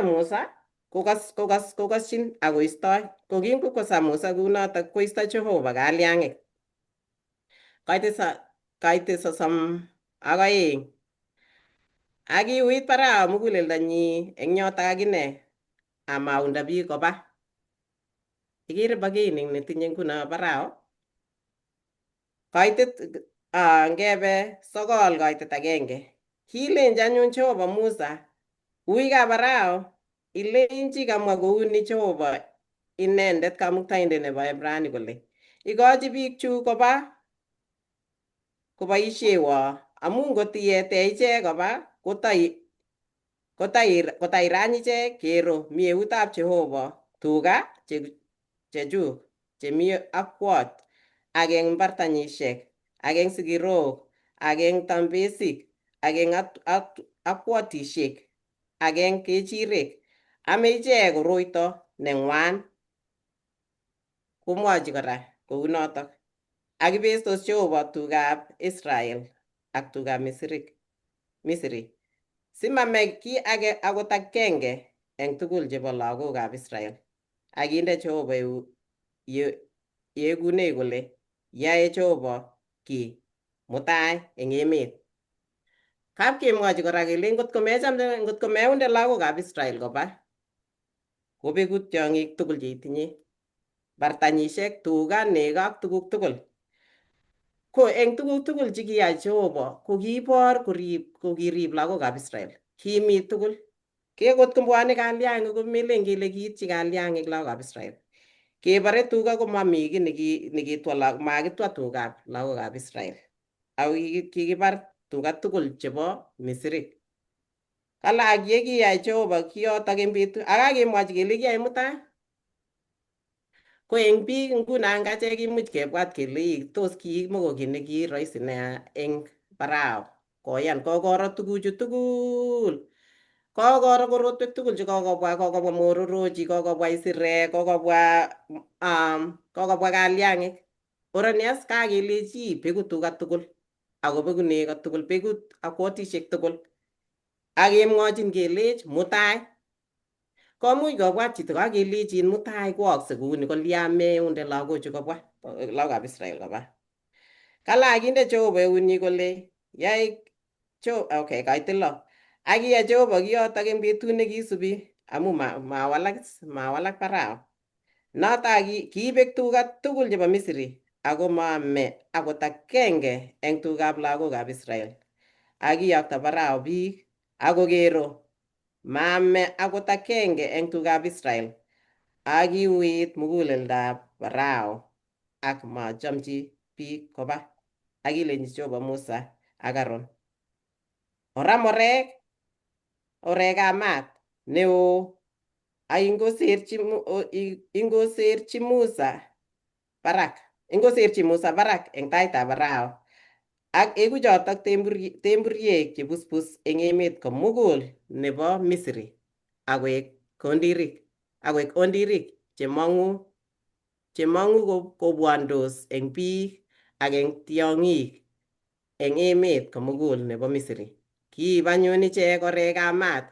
Musa kokashin akoistoi ko kingokosa Musa kunotok koisto Jehova kalyang'ik. Kaite 32. Ak kiuit Farao muguleldonyi eng yotok akine amaunda biik koba. Ikere bargaining netinye nguno Farao. Kaitet ngebe 9:1. Kilenji anyun Jehova Musa, ui kap Farao, ilenchi kamwa kouni Jehova inendet kamuktaindet nebo Ibrani kole, ikochi biik chu koba koboisiewo amu ngot iete ichek koba kotairany ichek kero mi eutab Jehova tuga chechuk chemi akwot ak eng mbartanyishek ak eng sikirok ak eng tambesik ak eng akwotishek ak eng kechirek ame ichek koroito neng'wan. Komwochi kora kounotok. Ak ibestos Jehova tugab Israel ak tugab Misri simame kiy age akot agenge eng tugul chebo lagokab Israel. Ak inde Jehova yekunei kole yae Jehova ki mutai eng emet. Kap kemwochi kora kele ngot komechamde ngot komeunde lagokab Israel koba kobeku tiong'ik tugul cheitinye bartanyishek, tuga, nego ak tuguk tugul. Ko eng tuguk tugul chekiyai Jehova ko kiibor korib kokirib lagokab Israel. Kimi tugul. Ke kot kombwone kalyang'ik komelen kele kiityi kalyang'ik lagokab Israel. Kebore tuga komami kiy nekitwa makitwa tugab lagokab Israel. Ako kikibar tuga tugul chebo Misri. Kala ak ye kiyai Jehova kiyotok eng betut ak kakemwochi kele kiyai mutai. Ko eng biik nguno ang achek kimuch kebwat kele tos kimoko kiy neki roisi nea eng Farao koyan kokoro tuguchu tugul. Kokoro korotwek tugul chekokobwa, kokobwa mororochi, kokobwa isirek, kokobwa kalyang'ik. Orani as kakelechi beku tuga tugul ako beku nego tugul, beku akwotishek tugul. Ak kemwochin kelech mutai. Komuch kobwat chito kakelechin mutai koakse kouni kolya meunde lagochu kobwa lagokab Israel koba. Kala akinde Jehova eunyi kole yai okay kaitit 6. Ak kiyai Jehova kiyotok eng betut nekisubi amu mawalak Farao. Notok kiibek tuga tugul chebo Misri ako maame akot agenge eng tugab lagokab Israel. Ak kiyokto Farao biik akokero maame akot agenge eng tugab Israel. Ak kiuit muguleldab Farao ak machomchi biik koba. Ak kilenji Jehova Musa ak Aaron, oram orekab maat neo ak ingoserchi Musa barak eng taitab Farao ak eku chotok temburyek chebuspus eng emet komugul nebo Misri akoek ondirik chemong'u kobwondos eng biik ak eng tiong'ik eng emet komugul nebo Misri. Kiib anyun ichek orekab maat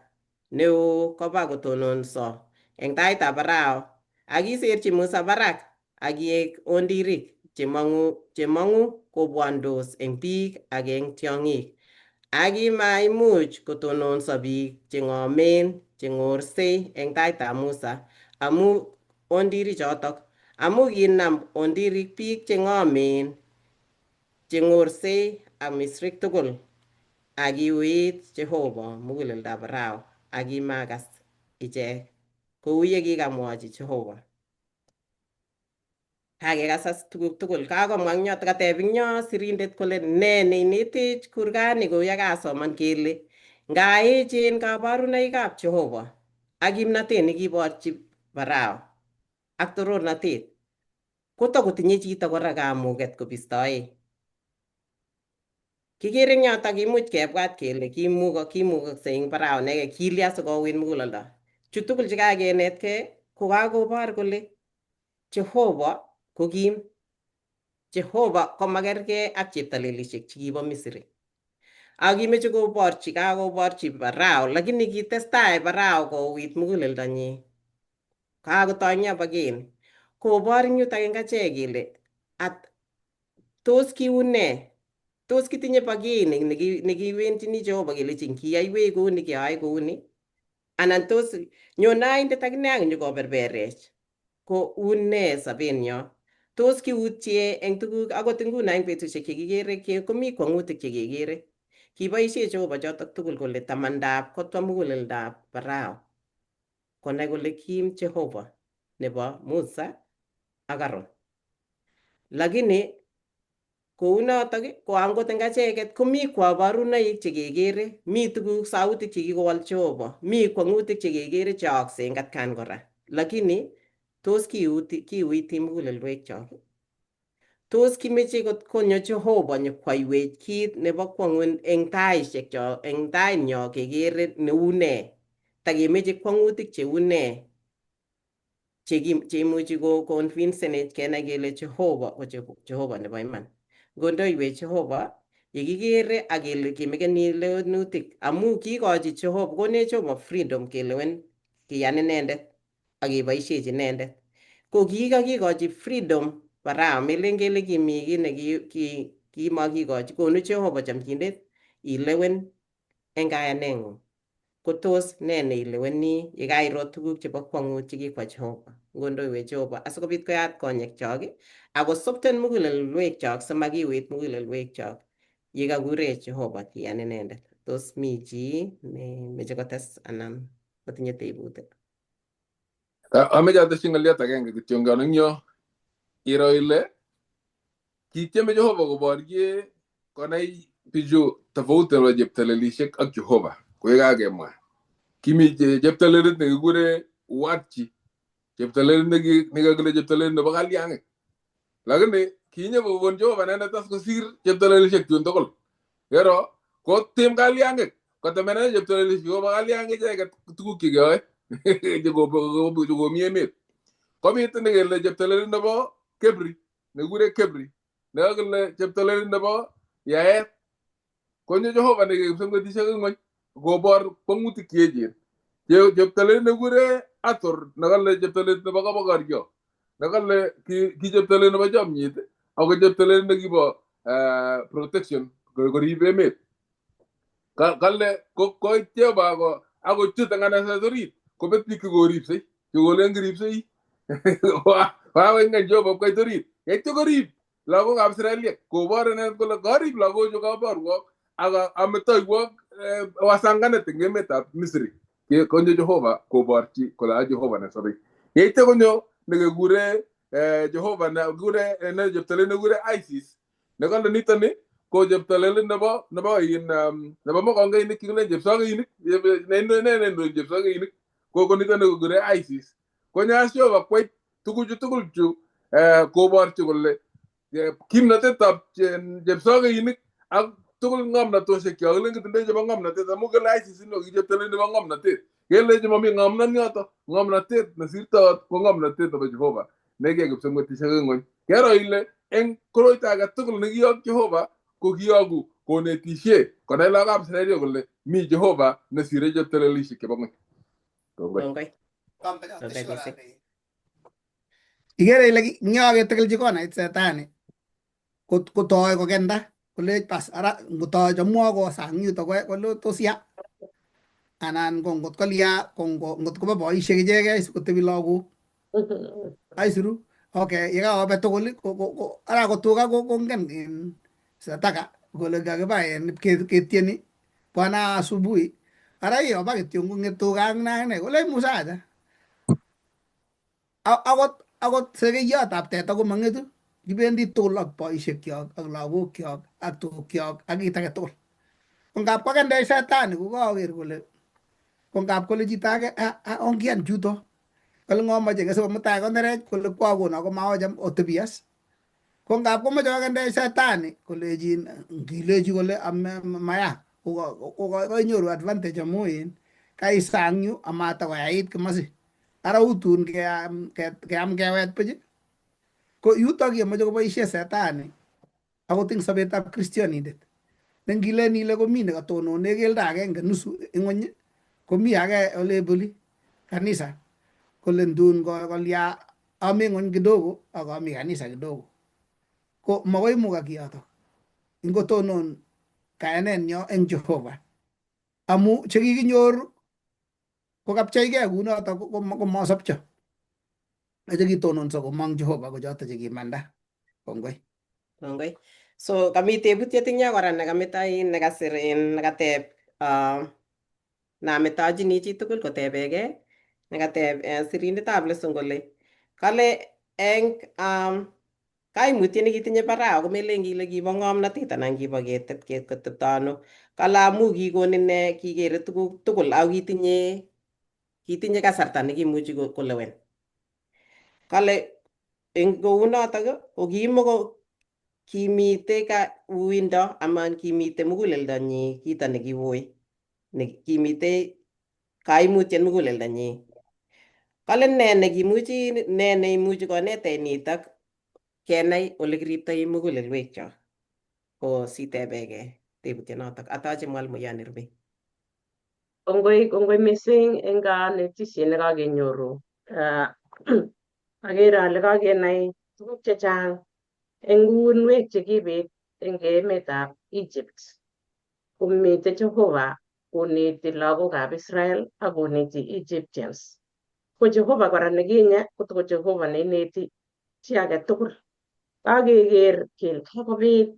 neo koba kotononso eng taitab Farao ak kiserchi Musa barak ak kiek ondirik chemong'u kobwondos eng biik ak eng tiong'ik. Ak kimaimuch kotononso biik cheng'omen cheng'orsei eng taitab Musa amu ondiri chotok amu kinam ondirik biik che ng'omen che ng'orsei ak Misrik tugul ak kiuit Jehova muguleldab Farao ak kimakas ichek kou ye kikamwochi Jehova. Kakekas as tuguk tugul, kakomwa eng yoto, kateb eng yo sirindet kole ne neinetech kurgani kou ye kasoman kele nga echen kabarunoikab Jehova ak kimnatet nekiborchi Farao ak torornatet kotakotinye chito kora kamuget kobistoe. Kikere eng yoto kimuch kebwat kele kimukokse eng Farao inegei kilya sikowit muguleldo. Chu tugul che kakenetkei ko kakobor kole Jehova ko kim. Jehova komakergei ak cheptalelishek chekibo Misri. Ak kimeche koborchi kakoborchi Farao lakini kitestai Farao kouit muguleldonyi. Kakotoi eng yobo again kobor eng yutok eng achek kele at tos kiune? Tos kitinye bargaining nekiwenjini Jehova kelechin kiyaiwech kouni keyoe kouni? Anan tos nyone aindet akine ak nyokoberberech ko une sobenyo? Tos kiutye eng tuguk akot nguno eng betusiek chekikere komi kwang'utik chekekere. Kiboisie Jehova chotok tugul kole tamandab kotwa muguleldab Farao konai kole kim Jehova nebo Musa ak Aaron. Lakini kounotok ko angot eng acheket komi kabarunoik chekekere, mi tuguk sautik chekikowal Jehova, mi kwang'utik chekekere cheaakse eng atkan kora. Lakini tos kiuiti mugulelwekchok? Tos kimeche kot konyo Jehova nyokwaiwech kit nebo kwang'ut eng taishekcho eng tainyo kekere neu nee? Takemeche kwang'utik cheu nee cheimuchi ko convincenech kenai kele Jehova ko Jehova nebo iman. Ngondoiwech Jehova yekikere ak kele kimekeni lewenutik amu kiikochi Jehova konech Jehova freedom kelewen kiyan inendet ak keboishechi inendet. Ko kikakikochi freedom Farao melen kele kimi kiy ne kimakikochi konu Jehova chomchinet ilewen eng kayaneng'ung. Ko tos ne neileweni yekairo tuguk chebo kwang'ut chekikwa Jehova? Ngondoiwech Jehova asikobit koyat konyekchok ako soften mugulelwekchok simakiuit mugulelwekchok yekakurech Jehova kiyan inendet. Tos mi chi nemeche kotes anan kotinye tebutik? Ameche atesyi ng'olyot agenge kityongon eng yo. Iro ile kitieme Jehova koborye konai bichu tofauti nebo cheptalelishek ak Jehova ko ye kakemwa. Kimi cheptalelit nekikure Uatchi, cheptalelit nekakile cheptalelit nebo kalyang'ik. Lakini kinyo kokon Jehova inendet as kosir cheptalelishek chun tugul. Kero kotim kalyang'ik kotemene cheptalelishek kobo kalyang'ik icheket tuguk chekeyoe chekomi emet. Kobit nekele cheptalelit nebo Kebri nekikure Kebri nekakile cheptalelit nebo yaet. Konyo Jehova nekikipsengwetishek eng ng'wony kobor kwang'utik cheechen. Cheptalelit nekikure Athor nekale cheptalelit nebo kabokoryo nekale ki cheptalelit nebo chomyet ako cheptalelit nekibo protection korib emet. Kale koit Jehova akochut eng nganaset orit kobet biik chekoripsei chekolen kiripsei kakoit ng'eny Jehova koit orit yaityo korib lagokab Israeliek kobor inendet kole karib lagochu kaborwok ak ametoiwok wasanganet eng emetab Misri. Konyo Jehova koborchi kole a Jehova nesobei. Yeityo konyo nekekure Jehova nekikure ne cheptolelit nekikure Isis nekale nitoni ko cheptolelit nebo in nebo mokongeinik kikilen chepsokeinik ne ne chepsokeinik ko nitoni kekure Isis. Konyo as Jehova kwai tuguchu tugul chu koborchi kole kimnotetab chepsokeinik ak tugul ng'omnatoshek chok kilen kitindoi chebo ng'omnotet amu kele ICC no ki cheptolelit nebo ng'omnotet kelechi mami ng'omnot yoto ng'omnotet nesirtoot ko ng'omnotet nebo Jehova nekiyai kipsengwetishek eng ng'wony. Kero ile eng koroito age tugul nekiyok Jehova ko kiyoku konetishe konai lagokab Israel kole mi Jehova nesire cheptolelishek chebo ng'wony. Kongoi. Kongoi. Kongoi missing. Ikere ile ngyo ketekelchi konait setani kotoi kokenda kolech bas ara ngotoi chomwo kosang yuto kole tos ya anan ko ngot kolia ko ngot koba boisiek ichegei sikotebi lagok. Aisiru. Okay, yekaobe tugul ko ara ko tuga ko kongen in sataka kole kakibai en ketieni bwana asubuhi. Ara iyoba kityo ng'et tuga ak ne kole musacha. Akot sekeyotab teta komang'etu kibendi tugul ak boishekyok ak lagokyok ak tukyok ak kit age tugul. Ko ngap kokendech setani kokaker kole ko ngap kole chito age ongian chuto kole ng'o moche kesipo mutai konerech kole kwakon ako maocham otebias. Ko ngap komoche kokendech setani kolechin ngilechi kole maya ko koinyoru advantage amu in kaisang yu amata koyait komosi. Ara utun keam keam kewet buch. Ko yutok yemoche koboishe setani akot eng sobetab kristionindet. Nengilen ile komi nekatonone keldo agenge nusu ing'weny komi age oleboli kanisa kole ndun kolya ami ng'weny kidogo ak ami kanisa kidogo. Ko makoi imukak kiyotok. Ingotonon kayanenyo eng Jehova. Amu chekikinyor kokapcheigei kunotok komosopcho. Chekitononso komong Jehova ko choto chekimanda. Kongoi. Kongoi. So kami tebutiet eng yo kora nekamito in nekasir in nekateb nametochini chitugul kotebeke nekateb sirindetab lesson kole kale eng kaimutiet nekitinye Farao komelen kile kibo ng'omnotet anan kibo ketet kotepto ano, kale amu kikon ine kikere tuguk tugul ako kitinye kasarta nekimuchi kolewen, kale eng kounotok ko kimoko kimite ka uindo anan kimite muguleldonyi kito nekiwui ne kimite kaimutiet muguleldonyi, kale ne nekimuchi ne neimuchi konetech nitok kenai ole kiriptoi mugulelwekchok, ko sitebeke tebutyonotok atoche mwalimuyan nerube. Kongoi, kongoi missing eng kanetisiet nekakenyoru. Akere ale kakenai tuguk chechang eng uinwek chekibit eng emetab Egypt. Komite Jehova koneti lagokab Israel ak koneti Egyptians. Ko Jehova kora nekinye kotoko Jehova neineti chi age tugul. Kakeker kele kakobit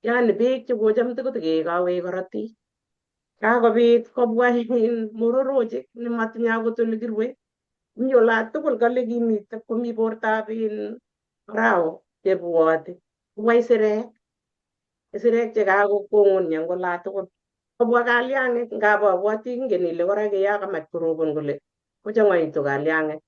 yani beek chekocham tokotekekawech korotik. Kakobit kobwa in mororochik nematinye akot ole kirue. Mi ola tugul kale kimite komi bortab in Farao chebwoti. Kobwa isirek, isirek chekakokong'unyo eng ola tugul. Kobwa kalyang'ik ngap abwoti ingen ile kora ya kamach korobon kole kochang'aitu kalyang'ik.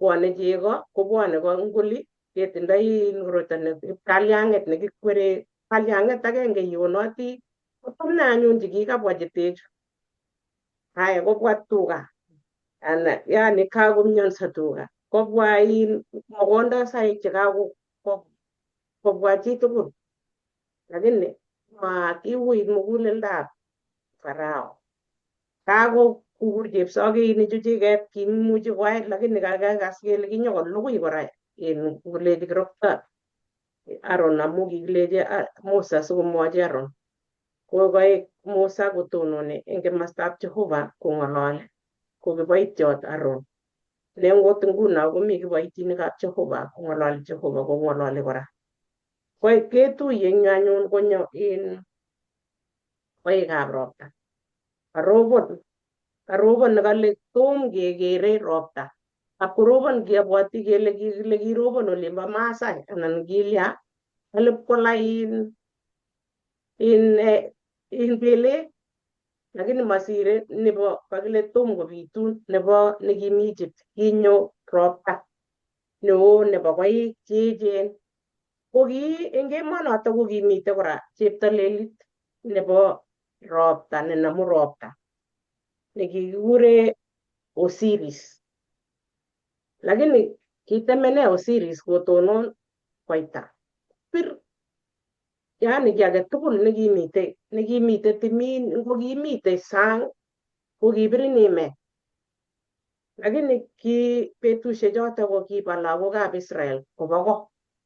Bwone chego kobwone ko nguli ketindoi koroito ne kalyang'et nekikwere kalyang'et agenge ionoti kotamne anyun chekikabwa chetechu. Haya kobwa tuga ana yani kakomionso tuga kobwa in mokondosaik chekako kobwa chitugul lakini makiuit muguleldab Farao. Kakokur chepsokeinik chuchiket kimuchi koyai lakini kakas kele kinyokolugui kora in kolechi kirokto Aaron amu kikilechi Musa sikomwochi Aaron. Ko koik Musa kotononi eng komostab Jehova kong'ololi ko kiboitiot Aaron. Ne ngot nguno komi kiboitinikab Jehova kong'ololi Jehova kong'ololi kora. Koik ketuiye eng yu anyun konyo in koikab ropta. Karobon, karobon nekale tom kekere ropta. Ak korobon kiabwoti kele kile kirobon olimbo Maasai anan kilya kale pkola in belek lakini masire nebo kakile tom kobitun nebo nekimi Egypt kinyo ropta neo nebo koik cheechen. Ko ki eng emonoto ko kimite kora cheptolelit nebo ropta nenomu ropta nekikikure Osiris. Lakini kitemene Osiris kotonon koita. Bir yani kiy age tugul nekimite timin ngo kimite sang ko kibirin imet. Lakini ki betusiek choto ko kiba lagokab Israel koba ko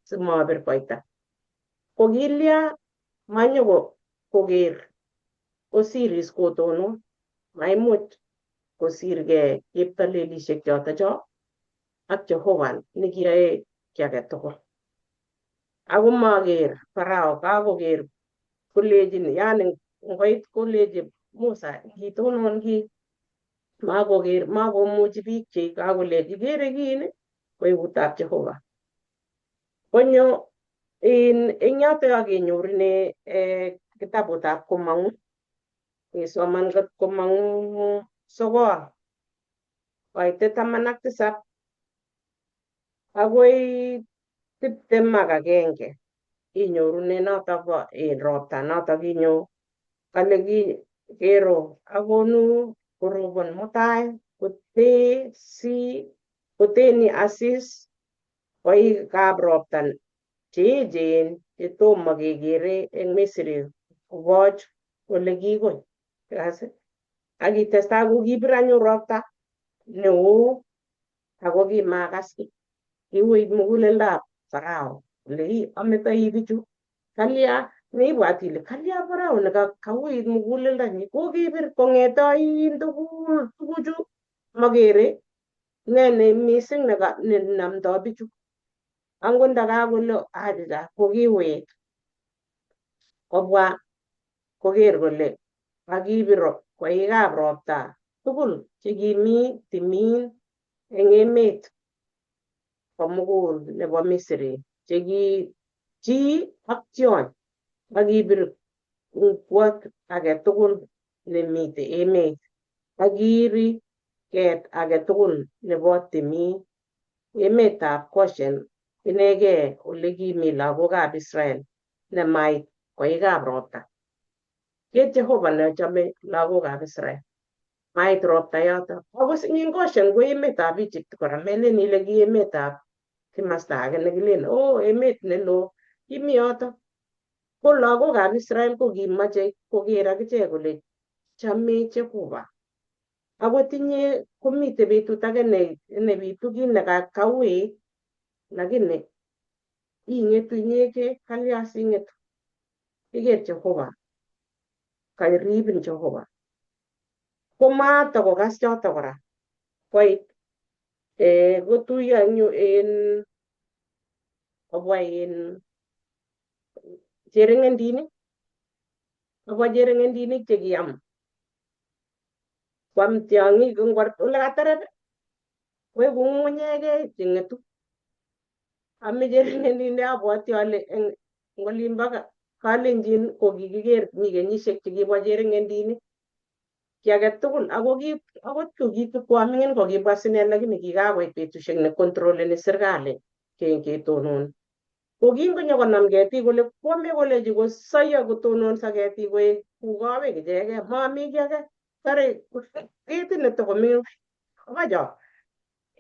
simabir koita. Ko kilya manyo koker Osiris kotonon maimuch kosirgei cheptolelishek choto cho. ak Jehova nekiyoe kiy age tugul. Ako maker Farao kakoker kolechin yani ngoit kolechi Musa kitonon ki makoker makomuchi biik chik kakolechi ikere kiin ko eutab Jehova. Konyo in eng yoto akenyorune kitabutab Komong'u isoman kot Komong'u 9 koitet 17 akoi 21 inyorune notok bo ropta notok kinyo kale ki kero akonu korobon mutai kotee si koteni asis koikab ropta cheechen chetomo kekere eng Misri koboch ole kikoi. Ak kitestai kokibir anyun ropta neo ako kimakas kiuit muguleldab Farao kole ametoi bichu kalya neibwat ile kalya Farao nekauit muguleldonyi kokibir kong'ete oin tugul tuguchu makere ne ne mising nenamdoi bichu angot ndakakole achicha kokiwek kobwa koker kole kakibir koikab ropta tugul chekimi timin eng emet komugul nebo Misri cheki chi ak tyony akibir ngwot age tugul nemite emet akiri ket age tugul nebo timin emetab Goshen inegee ole kimi lagokab Israel nemait koikab ropta. Ke Jehova nechome lagokab Israel. Mait ropta yoto. Ako ing Goshen ko emetab Egypt kora melen ile ki emetab kimasta age nekilen oh emet neloo kimi yoto. Ko lagokab Israel ko kimoche koker akichek kole chome Jehova. Akot inye komite betut age nebitu kit nekauit lakini ing'etu inyeke kalya sing'etu iker Jehova karibin Jehova. Komatakokas choto kora koit kotuiyo eng yu en kobwa en chering'endinik kobwa chering'endinik chekiam kwam tiong'ik eng ole katerep koeku ng'ung'unyek cheng'etu. Ame chering'endinik abwoti ale eng olimbo Kalenjin ko kikiker mi kenyisiek chekibwa chering'endinik ki age tugul ako ki akot ko kitakwaming'in ko kibwa sine lakini kikakoit betusiek ne kontroleni serikali ketononi. Ko kingonyokonam ketik kole kwame kolechi kosoiyo kotononso ketik koek kukowek ichegei mami kiy age tore ketit netokoming'in kokocho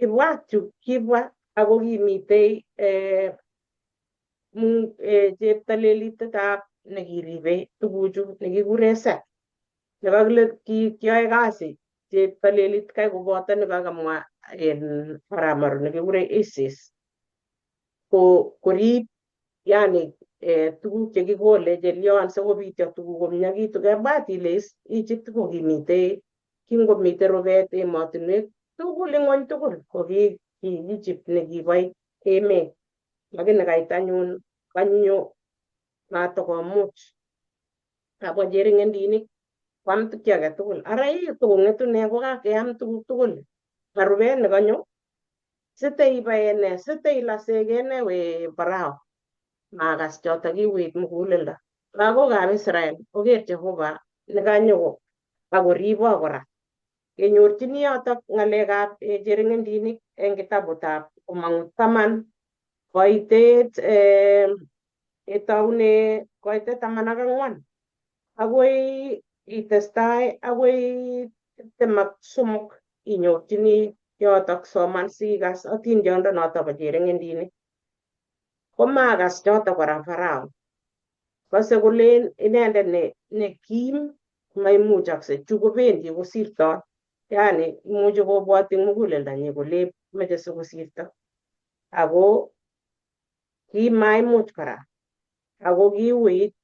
ibwat chu kibwa ako kimitei cheptalelitetab nekiribe tuguchu nekikure Seth nekakile kiyoe kasi cheptalelit kai koboto nekakamwa en Aramaru nekikure Isis ko korib yani tuguk chekikole chelyon sikobityo tuguk komiakitu kebwat ile Egypt ko kimitei kingomite rubet emotinwek tugul ing'wony tugul ko ki Egypt nekiboe emet lakini kait anyun kanyo matakomuch kabwa chering'endinik kwam tukyo age tugul ara ii tokong'etu ne kokakeam tuguk tugul ma rubet nekanyo siteibae ne siteilaseke ne we Farao makas choto kiuit muguleldo. Lagokab Israel oker Jehova nekanyo akoribok kora kenyorchini yotok ng'alekab chering'endinik eng kitabutab Komong'u 10 koitet itoune koitet 14 akoi itestai akoi 23 inyorchini yotok soman sikas atindondo notok bo chering'endinik. Komakas choto kora Farao. Kose kolen inendet ne kim maimuchokse chu kobendi kosirtoi yani imuchi kobwoti muguleldonyi kole moche sikosirto ako kimaimuch kora ako kiuit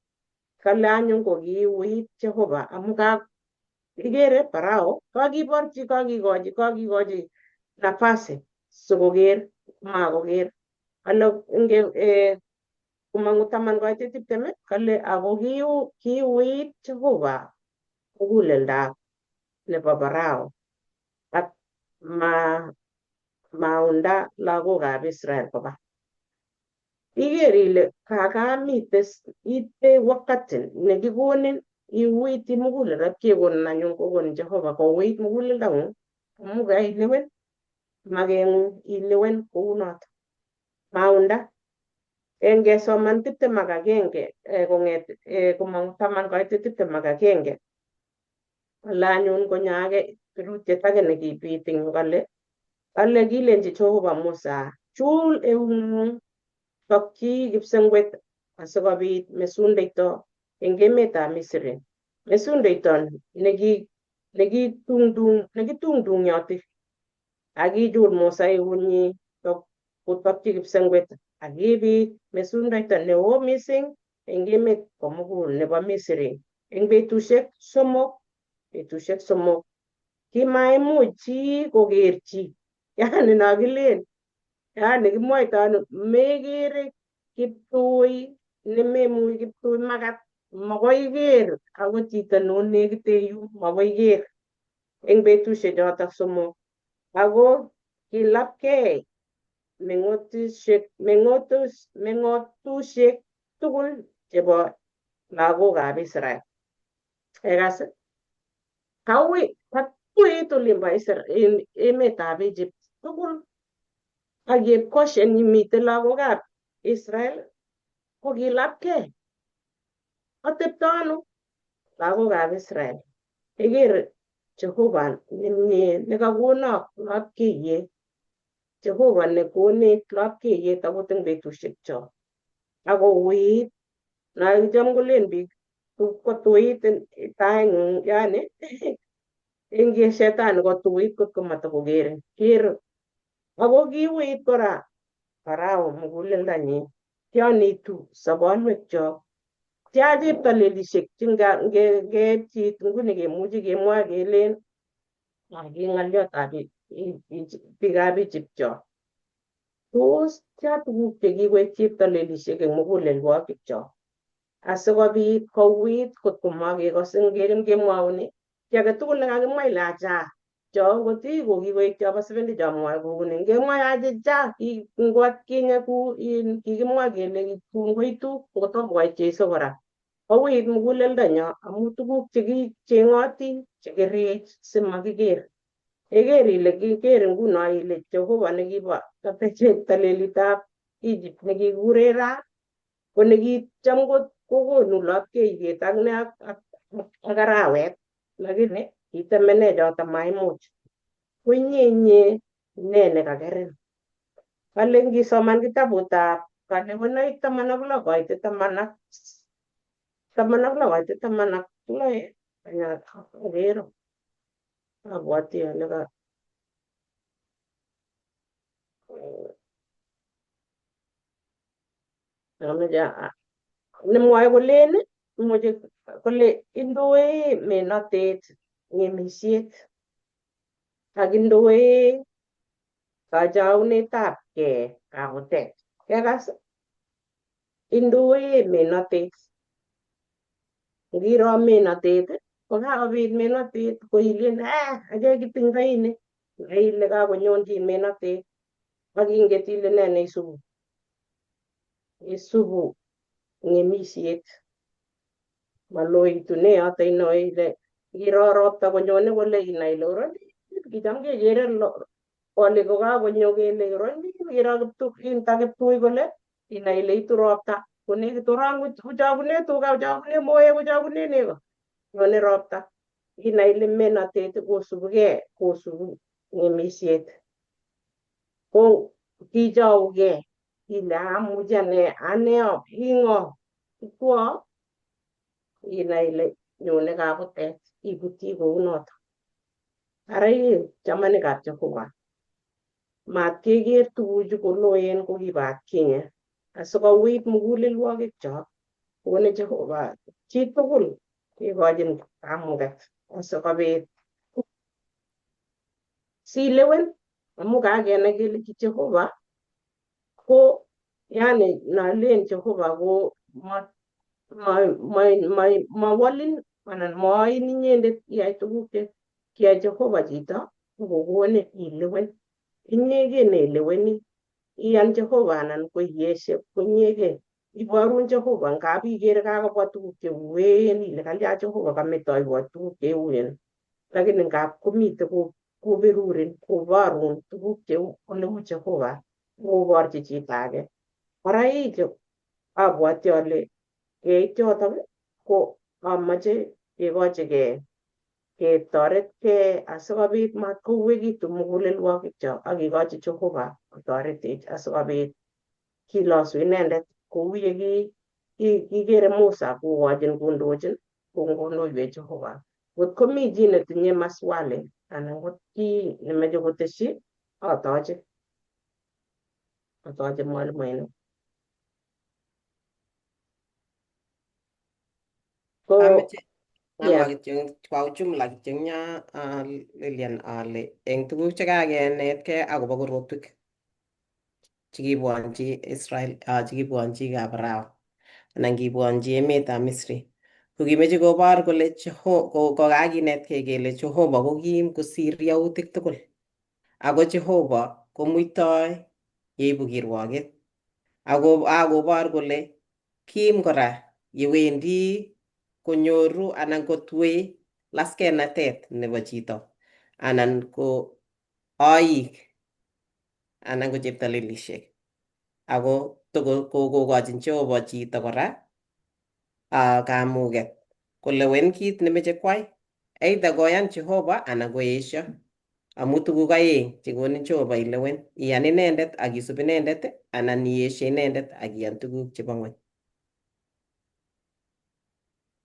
kale anyun ko kiuit Jehova amu ka ikere Farao kakiborchi kakikochi nafasi Sikoker makoker kale nge komong'u 10 koit 20 kale ako kiuit Jehova muguleldab nebo Farao ak maunda lagokab Israel koba. Iker ile kakamite ite wakati nekikonin iuiti muguleldo kekonin anyun kokonin Jehova kouit muguleldang'ung amu kailewen makeng'ung ilewen kounoto. Maunda ngesoman 21 kong'et komong 10 koit 21 kole anyun konyo age birutiet age nekibit eng yu kale kilenji Jehova Musa chul eung'ung tokyi kipsengwet asikobit mesundeito eng emetab Misri mesundeito nekitungtungyoti ak kichul Musa eunyi kotokyi kipsengwet ak kibit mesundeito neo mising eng emet komugul nebo Misri eng betusiek 3 kimaimuch chi koker chi yani nokilen yani kimwoito ano mekere kiptui nememuch kiptui makat makoi ker akot chito neonekite yu makoi ker eng betusiek chotok 3 ako kilapkei meng'otusiek tugul chebo lagokab Israel. Ekas katuit olimbo emetab Egypt tugul ak yep Goshen yemiten lagokab Israel ko kilapkei. Atepto ano lagokab Israel? Iker Jehova nemie nekakonok lapkeiyet. Jehova nekonech lapkeiyet akot eng betusiek chok. Ak kouit nakicham kolen biik kotuit taing'ung yani eng shetani kotuit kotko matakokerin. Ker ako kiuit kora Farao muguleldonyin. Tionitu sobonwekchok. Tia cheptalelisiek che ngeepchit nguni kemuchi kemwa kelen ki ng'oliotab biikab Egypt cho. Tos tia tuguk chekikoik cheptalelisiek eng mugulelwogikchok asikobit kouit kotko makekose ngelen kemwoun kiy agetugul nekakimwa ile acha cho ngot ii kokikoik chobo sependi chomwoe kouni ngemwa achicha ngot kinye ku kikimwa kele tun koitu ngotom koit Jesu kora kouit muguleldonyo amu tuguk chekicheng'otin chekerech simakiker. Iker ile kiker nguno ile Jehova nekibo cheptalelitab Egypt nekikikure Ra ko nekicham kokonu lapkeiyet ak ne ak arawet lakini kitemene choto maimuch. Ko inye ne nekakerin. Kale ngisoman kitabutab Kalewenaik 16 koit 16 koit 16 akero abwati ale ka ameche nemwoe kolen imuchi kole indoe menotet ng'emisiet ak indoe kachaunetabgei kabutet. Kekas indoe menotet. Ngiro menotet ko kakobit menotet ko ilen achek kiting'toini ile kakonyon menotet ak inget ile ne neisubu. Isubu ng'emisiet. Maloitu ne yoto inoe ile ngiro ropta konyone kole inai ile kicham kekere olik kokakonyo kele kiro kiptui kole inai ile itu ropta konekit kochokune tuga kochokune moek kochokune nego nyone ropta inai ile menotet kosubukei kosubu ng'emisiet. Ko kichoukei ile amuchi ane ing'o ikwo inai ile nyone kabutet ibuti kounoto. Ara ii chamanikab Jehova mat keker tuguchu koloen ko kibo atkinye asikouit mugulelwogikchok kone Jehova chitugul kekochin kamuket asikobit silewen Amu kakenai kele ki Jehova ko yani nalen Jehova ko mawolin anan moain inyendet iyai tuguk che kiyai Jehova chito kokonin ilewen. Inyegei neileweni. Iyan Jehova anan ko iyeshe ko inyegei. Iborun Jehova ngap ikere kakobwa tuguk cheuen ile kalya Jehova kametoiwo tuguk cheuen. Lakini ngap komite koberurin koborun tuguk cheu oleu Jehova koborchi chito age. Kora abwati ale keit yotok ko amache kekochigei ketoretkei asikobit matkouwekitu mugulelwokikyok ak kikochi Jehova kotoretech asikobit kilosu inendet kou ye kikere Musa kokochin kondochin kondoiwech Jehova. Ngot komi chi netinye maswali anan ko chi nemoche kotesyi atoche mwalimuinik. Ko Ameche amwa yeah. kityo kwa ujumla kityo nya Lilian ale eng tuguk chekakenetkei akobo korotwek chekibwonchi Israel chekibwonchi Kabarao anan kibwonchi emetab Misri ko kimeche kobor kole kokakinetkei kele Jehova ko kim kosir yautik tugul ako Jehova komuitoi yeibu kirwoket ako akobor kole kim kora yewendi konyoru anan kotwei laskenatet nebo chito anan ko oik anan ko cheptalelishek ako kokochin Jehova chito kora kamuket kolewen kit nemeche kwai either koyan Jehova anan koesio amu tuguk aeng chekonin Jehova ilewen iyan inendet ak isub inendet anan iesio inendet ak iyan tuguk chebo ng'weny.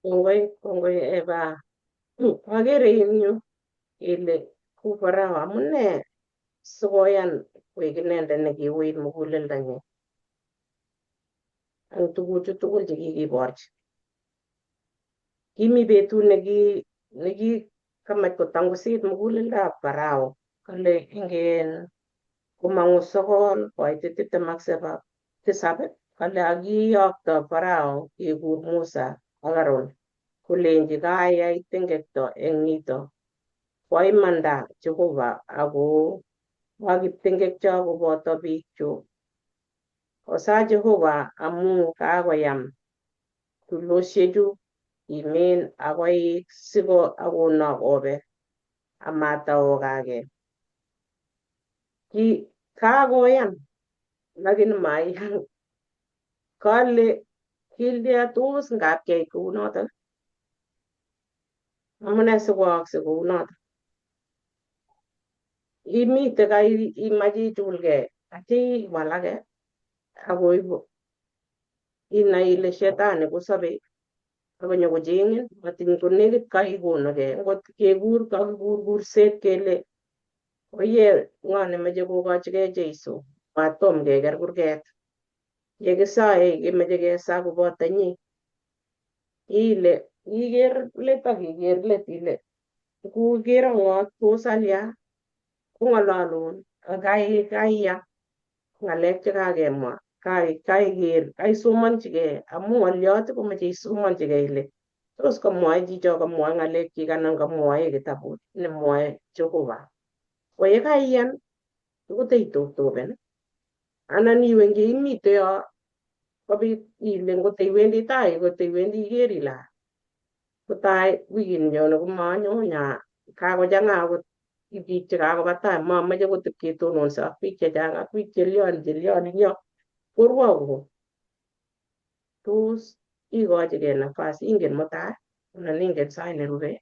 Kongoi, kongoi Eva. Akere eng yu kele ku Farao amune sikoyan koik inendet nekiuit muguleldonyin ang tuguchu tugul chekikiborchi. Kimi betut neki kamach kotangusit muguleldab Farao kole ingen komang'u 9 koit 27 kale akiyokto Farao kekur Musa ak Aaron kolenji kayai tengekto eng nito koimanda Jehova ako akiptengekcho koboto biikchu. Osa Jehova amu kakoyam tulosiechu kimen akoik siko akonok obe amataokage. Ki kakoyan lakini maiyan kale kilya tos ngap kyai kounotok amune sikoaakse kounotok imite ka imache ichulgei atya iwalake akoibu inai ile shetani kosobei akonyo kocheng'in matiny konekit kaikonukei ngot kekur kakikur kurset kele oye ng'o nemeche kokochigei Jeiso matom keker kurget yekisoe kemeche kesaa koboto inye ile iker let ak iker let ile kukero ng'o tos alya kong'ololun kaiya ng'alek chekakemwa kaiker kaisomonchigei amu ng'oliot komeche isomonchigei ile tos kamwoe chicho kamwoe ng'alekchik anan kamwoe kitabut nemwoe Jehova. Ko yekaiyan koteitoptopen anan iwe ngeimite yo kobit ile ngot iwendi tai ngot iwendi iker ile kotai wikit nyone komanyo nya kakochang'a akot biik chekakoba tai mamoche kotip ketononso ak biik chechang ak biik chelion chelion eng yo korwokun tos ikochigei nafas ingen mutai anan ingen sait nerube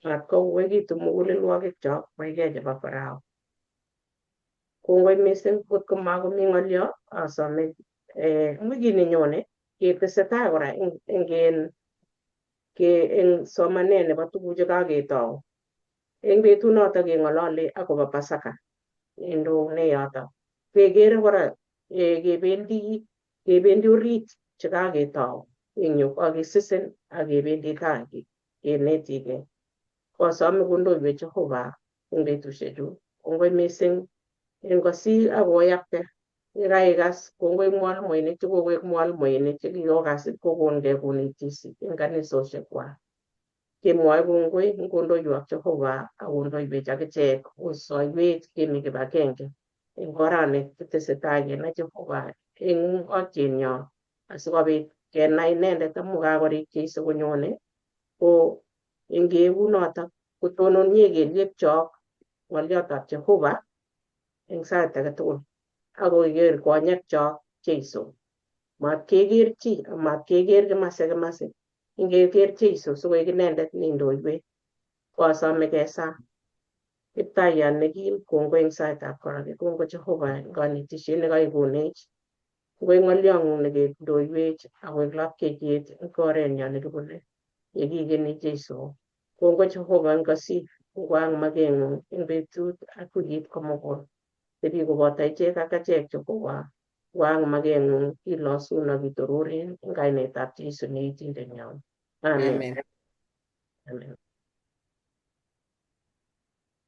matkouwekitu mugulelwogikchok koigei chebo Farao. Kongoi mising ngot ko makomi ng'olyo asome wikit nenyone ketesetai kora eng somanet nebo tuguk chekaketou. Eng betunoto keng'olole akobo Pasaka indoune yoto. Kekere kora kebendi orit chekaketou eng yu kakisisen ak kebendi tai kenetigei. Kosome kondoiwech Jehova eng betusiechu Kongoi mising en kosir ak koyakte yekaikas kongoi mwalimuinik chekokoek mwalimuinik chekikokasit kokongei konetis en kanisoshekwak. Kemwoe kongoi en kondoiwak Jehova ak kondoiwech akichek kosoiwech kemi kibagenge en orani kitesetai kenai Jehova en ung'otyenyon asikobit kenai inendet amu kakorik Jeiso konyone ko ingeunotok kotononye kelyekchok ng'olyotab Jehova eng sait age tugul ak koker konyekchok Jeiso. Mat keker chi, mat keker kimasi kimasi, ingeker Jeiso sikoik inendet neindoiwech. Ko asome kesaa. Kiptayat nekim kongoi eng saitab koraki, kongoi Jehova eng konetisiet nekaikonech, kongoi ng'olyong'ung nekendoiwech ak koik lapkeiyet eng orenyon nekibune yekikeni Jeiso. Kongoi Jehova eng kosir, kongoi ak makeng'ung eng betut ak wikit komugul. Tebi koboto ichek ak achek Jehova. Kongoi ak makeng'ung kilosun ak kitororen eng kainetab Jeiso ne itindenyon. Amen. Amen. Amen.